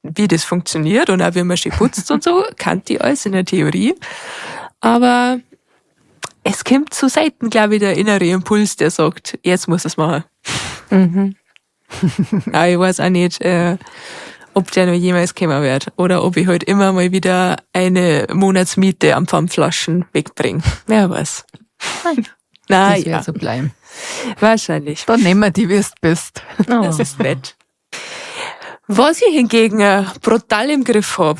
Speaker 3: wie das funktioniert und auch wie man schön putzt und so, kannte ich alles in der Theorie. Aber es kommt zu selten, glaub ich, der innere Impuls, der sagt, jetzt muss es machen. Aber ich weiß auch nicht, ob der noch jemals kommen wird oder ob ich halt immer mal wieder eine Monatsmiete an Pfandflaschen wegbringe. Wer weiß.
Speaker 1: Nein.
Speaker 3: Na,
Speaker 2: Das wird
Speaker 3: ja.
Speaker 2: so bleiben.
Speaker 3: Wahrscheinlich.
Speaker 2: Dann nehmen wir die, wie du bist.
Speaker 1: Oh.
Speaker 3: Das ist nett. Was ich hingegen brutal im Griff hab,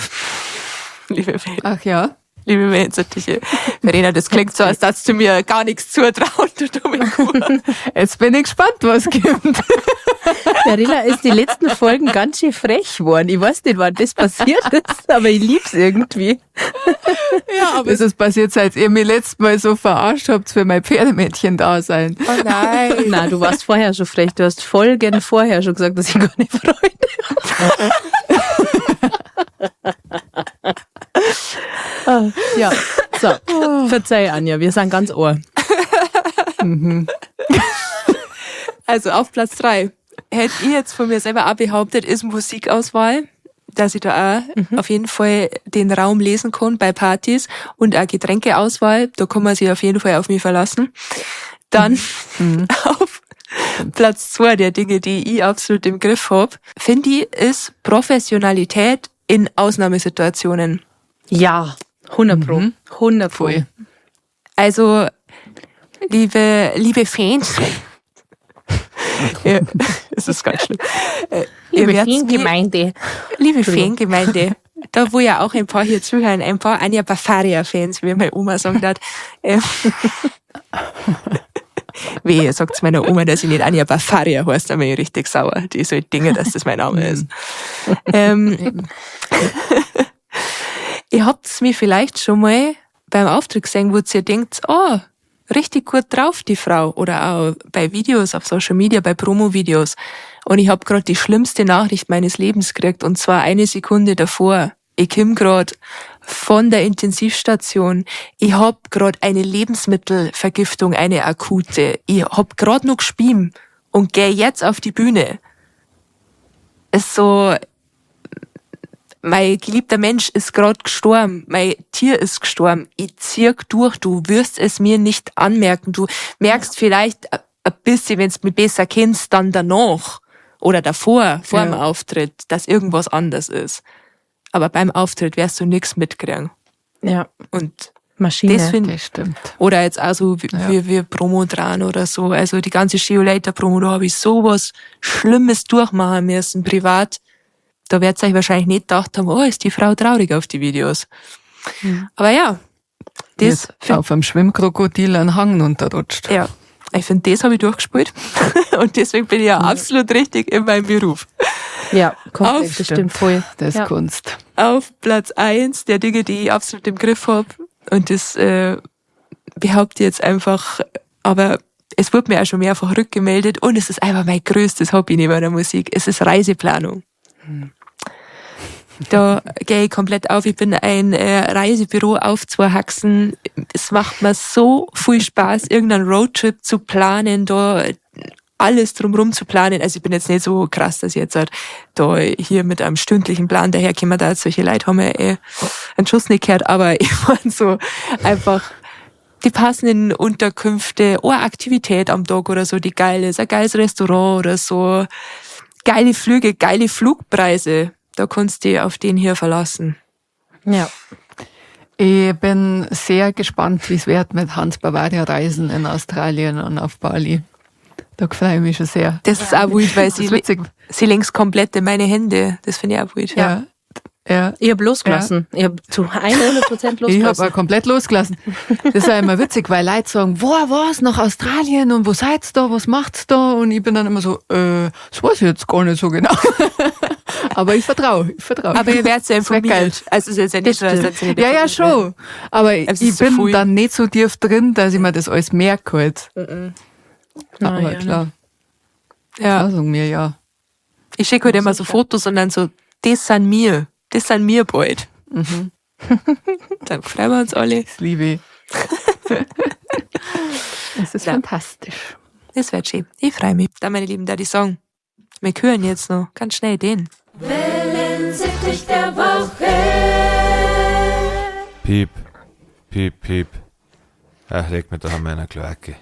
Speaker 3: liebe Welt,
Speaker 2: Ach ja.
Speaker 3: liebe Wellensittiche, Verena, das klingt so, als würdest du mir gar nichts zutrauen, du dumme Kuh.
Speaker 2: Jetzt bin ich gespannt, was kommt.
Speaker 1: Verena ist die letzten Folgen ganz schön frech geworden. Ich weiß nicht, wann das passiert ist, aber ich lieb's irgendwie.
Speaker 3: Ja, aber
Speaker 2: Das ist passiert, seit ihr mich letztes Mal so verarscht habt für mein Pferdemädchen da sein.
Speaker 3: Oh nein.
Speaker 1: Nein, du warst vorher schon frech. Du hast Folgen vorher schon gesagt, dass ich gar nicht Freunde habe. Ah, ja, so. Verzeih, Anja, wir sind ganz Ohr.
Speaker 3: Also auf Platz 3. Hätte ich jetzt von mir selber auch behauptet, ist Musikauswahl, dass ich da auch auf jeden Fall den Raum lesen kann bei Partys und auch Getränkeauswahl, da kann man sich auf jeden Fall auf mich verlassen. Dann auf Platz 2 der Dinge, die ich absolut im Griff hab, finde ich, ist Professionalität in Ausnahmesituationen.
Speaker 1: Ja, 100 Pro. 100 Pro.
Speaker 2: Voll.
Speaker 3: Also, liebe Fans. Ja, es ist ganz schlimm. Ihr
Speaker 5: Liebe
Speaker 3: werdet's nie-
Speaker 5: Fangemeinde.
Speaker 3: Liebe
Speaker 1: Entschuldigung.
Speaker 3: Fangemeinde, da wo ja auch ein paar hier zuhören, ein paar Anja Bafaria-Fans, wie meine Oma sagen hat. Wehe, sagt's meiner Oma, dass ich nicht Anja Bafaria heißt, dann bin ich richtig sauer. Die soll Dinge, dass das mein Name ist. Ihr habt's mir vielleicht schon mal beim Auftritt gesehen, wo ihr denkt, oh, richtig gut drauf, die Frau. Oder auch bei Videos auf Social Media, bei Promo-Videos. Und ich hab grad die schlimmste Nachricht meines Lebens gekriegt, und zwar eine Sekunde davor. Ich komm grad von der Intensivstation. Ich hab grad eine Lebensmittelvergiftung, eine akute. Ich hab grad noch gespielt und geh jetzt auf die Bühne. Es ist so, mein geliebter Mensch ist grad gestorben, mein Tier ist gestorben, ich zieh durch, du wirst es mir nicht anmerken. Du merkst vielleicht ein bisschen, wenn's mich besser kennst, dann danach oder davor, vor dem Auftritt, dass irgendwas anders ist. Aber beim Auftritt wirst du nix mitkriegen. Und
Speaker 1: Maschine.
Speaker 3: das find
Speaker 2: Das stimmt.
Speaker 3: Oder jetzt auch so, wie Promo dran oder so. Also die ganze See You Later Promo, da hab ich sowas Schlimmes durchmachen müssen, privat. Da werdet ihr euch wahrscheinlich nicht gedacht haben, oh, ist die Frau traurig auf die Videos. Aber ja, das
Speaker 2: Jetzt
Speaker 3: find
Speaker 2: auf einem Schwimmkrokodil einen Hang runterrutscht.
Speaker 3: Ja, ich find, das hab ich durchgespielt. Und deswegen bin ich ja absolut richtig in meinem Beruf.
Speaker 1: Ja, komplett,
Speaker 3: Auf
Speaker 1: das stimmt voll.
Speaker 2: Das ist
Speaker 1: Ja.
Speaker 2: Kunst.
Speaker 3: Auf Platz 1 der Dinge, die ich absolut im Griff hab. Und das behaupte ich jetzt einfach, aber es wurde mir auch schon mehrfach rückgemeldet und es ist einfach mein größtes Hobby neben der Musik. Es ist Reiseplanung. Da gehe ich komplett auf. Ich bin ein Reisebüro auf 2 Haxen. Es macht mir so viel Spaß, irgendeinen Roadtrip zu planen, da alles drumherum zu planen. Also ich bin jetzt nicht so krass, dass ich jetzt halt da hier mit einem stündlichen Plan daherkomme, da solche Leute haben ja eh einen Schuss nicht gehört, aber ich meine so einfach die passenden Unterkünfte oder Aktivität am Tag oder so, die geil ist, ein geiles Restaurant oder so, geile Flüge, geile Flugpreise. Da kannst du dich auf den hier verlassen.
Speaker 1: Ja.
Speaker 2: Ich bin sehr gespannt, wie es wird mit Hans Bavaria Reisen in Australien und auf Bali. Da freue ich mich schon sehr.
Speaker 3: Das ist auch wild, weil
Speaker 2: Das ist witzig.
Speaker 3: sie längst komplett in meine Hände. Das finde ich auch wild.
Speaker 2: Ja. Ja.
Speaker 1: Ich hab losgelassen. Ich hab zu 100%
Speaker 2: Ich
Speaker 1: losgelassen.
Speaker 2: habe auch komplett losgelassen. Das ist ja immer witzig, weil Leute sagen, wo war's nach Australien und wo seid's da, was macht's da? Und ich bin dann immer so, das weiß ich jetzt gar nicht so genau. Aber ich vertraue, ich vertraue.
Speaker 3: Aber ihr werdet ja
Speaker 2: Das wär geil.
Speaker 3: informiert. Also es ist jetzt ja nicht so, dass ihr nicht
Speaker 2: Ja, ja,
Speaker 3: informiert
Speaker 2: schon. Aber
Speaker 3: Es
Speaker 2: ich
Speaker 3: ist zu
Speaker 2: bin
Speaker 3: viel.
Speaker 2: dann nicht so tief drin, dass ich mir das alles merke halt.
Speaker 1: Na,
Speaker 2: Aber
Speaker 1: ja.
Speaker 2: klar,
Speaker 3: Ja.
Speaker 2: ja. sagen mir ja.
Speaker 3: Ich schicke halt immer so Fotos und dann so, das sind mir. Das sind mir bald. Dann freuen wir uns alle.
Speaker 2: Das liebe ich. Es ist
Speaker 3: Ja.
Speaker 2: fantastisch.
Speaker 3: Das wird schön. Ich freue mich. Dann, meine Lieben, da die sagen, wir hören jetzt noch ganz schnell den.
Speaker 4: Wellensittich der Woche.
Speaker 6: Piep, piep, piep. Ach, leg mir doch an meiner Kloake.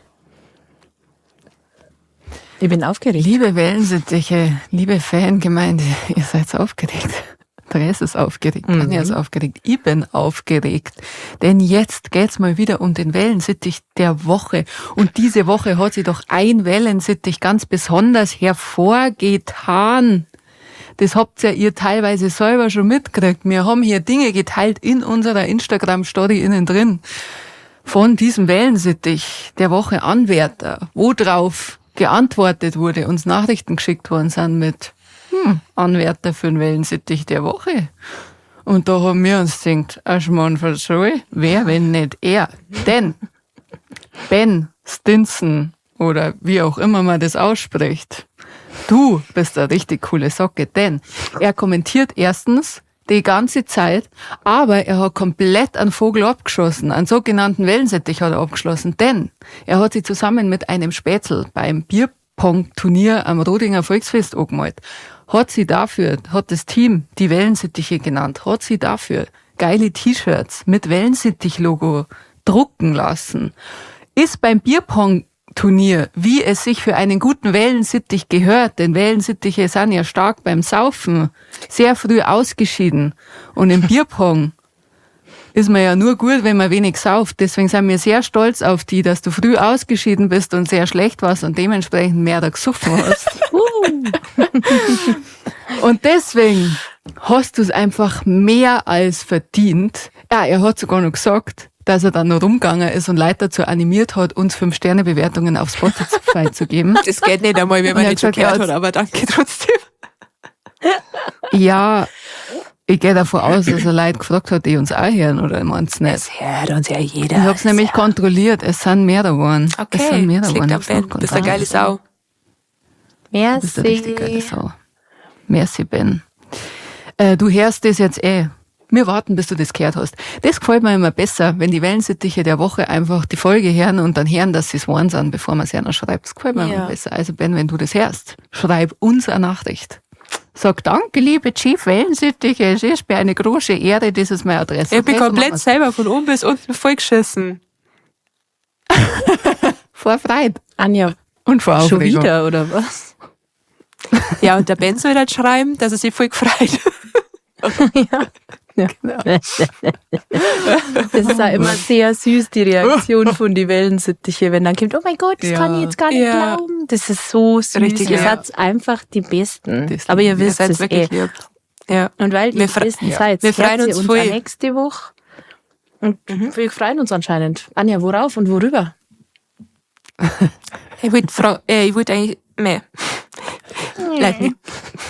Speaker 1: Ich bin aufgeregt.
Speaker 2: Liebe Wellensittiche, liebe Fangemeinde, ihr seid aufgeregt. Therese ist aufgeregt, Anja ist aufgeregt, ich bin aufgeregt. Denn jetzt geht's mal wieder um den Wellensittich der Woche. Und diese Woche hat sich doch ein Wellensittich ganz besonders hervorgetan. Das habt ja ihr teilweise selber schon mitgekriegt. Wir haben hier Dinge geteilt in unserer Instagram-Story innen drin von diesem Wellensittich der Woche Anwärter, wo drauf geantwortet wurde, uns Nachrichten geschickt worden sind mit Anwärter für den Wellensittich der Woche. Und da haben wir uns gedacht, ach Mann, soll, wer, wenn nicht er? Denn Ben Stinson oder wie auch immer man das ausspricht, du bist eine richtig coole Socke, denn er kommentiert erstens die ganze Zeit, aber er hat komplett einen Vogel abgeschossen, einen sogenannten Wellensittich hat er abgeschlossen, denn er hat sich zusammen mit einem Spätzl beim Bierpong-Turnier am Rodinger Volksfest angemalt. Hat sie dafür, hat das Team die Wellensittiche genannt, hat sie dafür geile T-Shirts mit Wellensittich-Logo drucken lassen, ist beim Bierpong-Turnier, wie es sich für einen guten Wellensittich gehört, denn Wellensittiche sind ja stark beim Saufen, sehr früh ausgeschieden. Und im Bierpong ist man ja nur gut, wenn man wenig sauft. Deswegen sind wir sehr stolz auf die, dass du früh ausgeschieden bist und sehr schlecht warst und dementsprechend mehr da gesoffen hast. Und deswegen hast du es einfach mehr als verdient. Ja, er hat sogar noch gesagt, dass er dann noch rumgegangen ist und Leute dazu animiert hat, uns 5-Sterne-Bewertungen auf Spotify zu geben.
Speaker 3: Das geht nicht einmal, wenn man
Speaker 2: Und er
Speaker 3: nicht schon
Speaker 2: hat gesagt,
Speaker 3: gehört
Speaker 2: ja,
Speaker 3: hat, aber danke trotzdem.
Speaker 2: Ja, ich gehe davon aus, dass er Leute gefragt hat, die uns auch hören, oder meinst du nicht?
Speaker 3: Das hört uns ja jeder.
Speaker 2: Ich hab's nämlich kontrolliert, es sind mehr geworden. Es
Speaker 3: Okay,
Speaker 2: sind mehr
Speaker 3: das
Speaker 2: geworden.
Speaker 3: liegt am
Speaker 2: Ich hab's
Speaker 3: Ben. Bist eine geile Sau.
Speaker 2: Du bist eine richtig geile
Speaker 1: Merci.
Speaker 2: Sau. Merci, Ben. Du hörst das jetzt eh. Wir warten, bis du das gehört hast. Das gefällt mir immer besser, wenn die Wellensittiche der Woche einfach die Folge hören und dann hören, dass sie es waren sind, bevor man es einer schreibt. Das gefällt mir
Speaker 3: Ja.
Speaker 2: immer besser. Also Ben, wenn du das hörst, schreib uns eine Nachricht. Sag danke, liebe Chief Wellensittiche, es ist mir eine große Ehre, das ist meine Adresse.
Speaker 3: Ich bin
Speaker 2: Okay, so machen
Speaker 3: komplett
Speaker 2: wir's.
Speaker 3: selber von oben bis unten vollgeschissen.
Speaker 2: Vor Freude
Speaker 1: Anja,
Speaker 2: und vor
Speaker 1: schon
Speaker 2: Aufregung.
Speaker 1: wieder, oder was?
Speaker 3: Ja, und der Ben soll halt schreiben, dass er sich voll gefreut.
Speaker 1: Ja. Das ist auch immer sehr süß, die Reaktion von die Wellensittiche, wenn dann kommt, oh mein Gott, das
Speaker 2: Ja.
Speaker 1: kann ich jetzt gar nicht
Speaker 3: Ja.
Speaker 1: glauben. Das ist so süß.
Speaker 3: Richtig,
Speaker 1: ihr
Speaker 3: ja.
Speaker 1: seid einfach die Besten.
Speaker 2: Das
Speaker 1: Aber ihr
Speaker 3: Ihr
Speaker 1: wisst
Speaker 3: seid
Speaker 1: es eh.
Speaker 3: wirklich lieb. Ja.
Speaker 1: Und weil ihr
Speaker 3: Wir
Speaker 1: die Besten
Speaker 2: ja.
Speaker 1: seid,
Speaker 3: Wir freuen
Speaker 1: hört ihr
Speaker 3: uns
Speaker 1: uns
Speaker 3: voll.
Speaker 1: auch nächste Woche. Und wir freuen uns anscheinend. Anja, worauf und worüber?
Speaker 3: Ich wollte fragen, ich wollte eigentlich, meh. Leute,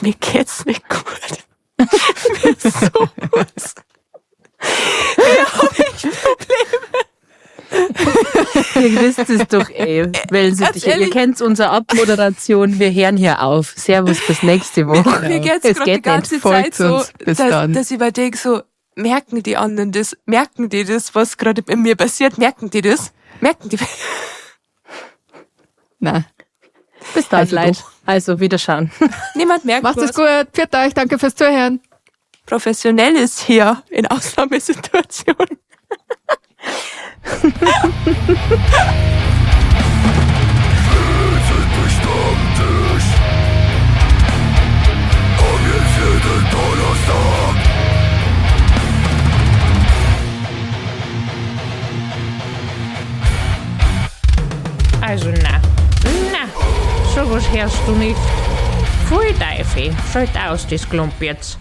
Speaker 3: mir geht's nicht gut. Mir ist so was.
Speaker 1: Ihr wisst es doch eh. Wellensittiche. Ihr
Speaker 3: ehrlich.
Speaker 1: kennt unsere Abmoderation. Wir hören hier auf. Servus, bis nächste Woche.
Speaker 3: Mir geht's
Speaker 1: Es
Speaker 3: gerade die
Speaker 1: geht nicht.
Speaker 3: ganze
Speaker 2: Folgt
Speaker 3: Zeit so,
Speaker 2: uns. Bis
Speaker 3: dass,
Speaker 2: dann.
Speaker 3: dass ich mir denke, so, merken die anderen das? Merken die das, was gerade in mir passiert? Merken die das? Merken die?
Speaker 2: Nein.
Speaker 1: Bis dann,
Speaker 3: Also
Speaker 1: Leute.
Speaker 3: doch.
Speaker 1: Also, wiederschauen.
Speaker 3: Niemand merkt
Speaker 2: Macht es
Speaker 3: was.
Speaker 2: gut. Pfiat euch. Danke fürs Zuhören.
Speaker 3: Professionell ist hier in Ausnahmesituationen.
Speaker 7: Also na, na, sowas hörst du nicht. Pfui Teufel, schalt aus, das Klump jetzt.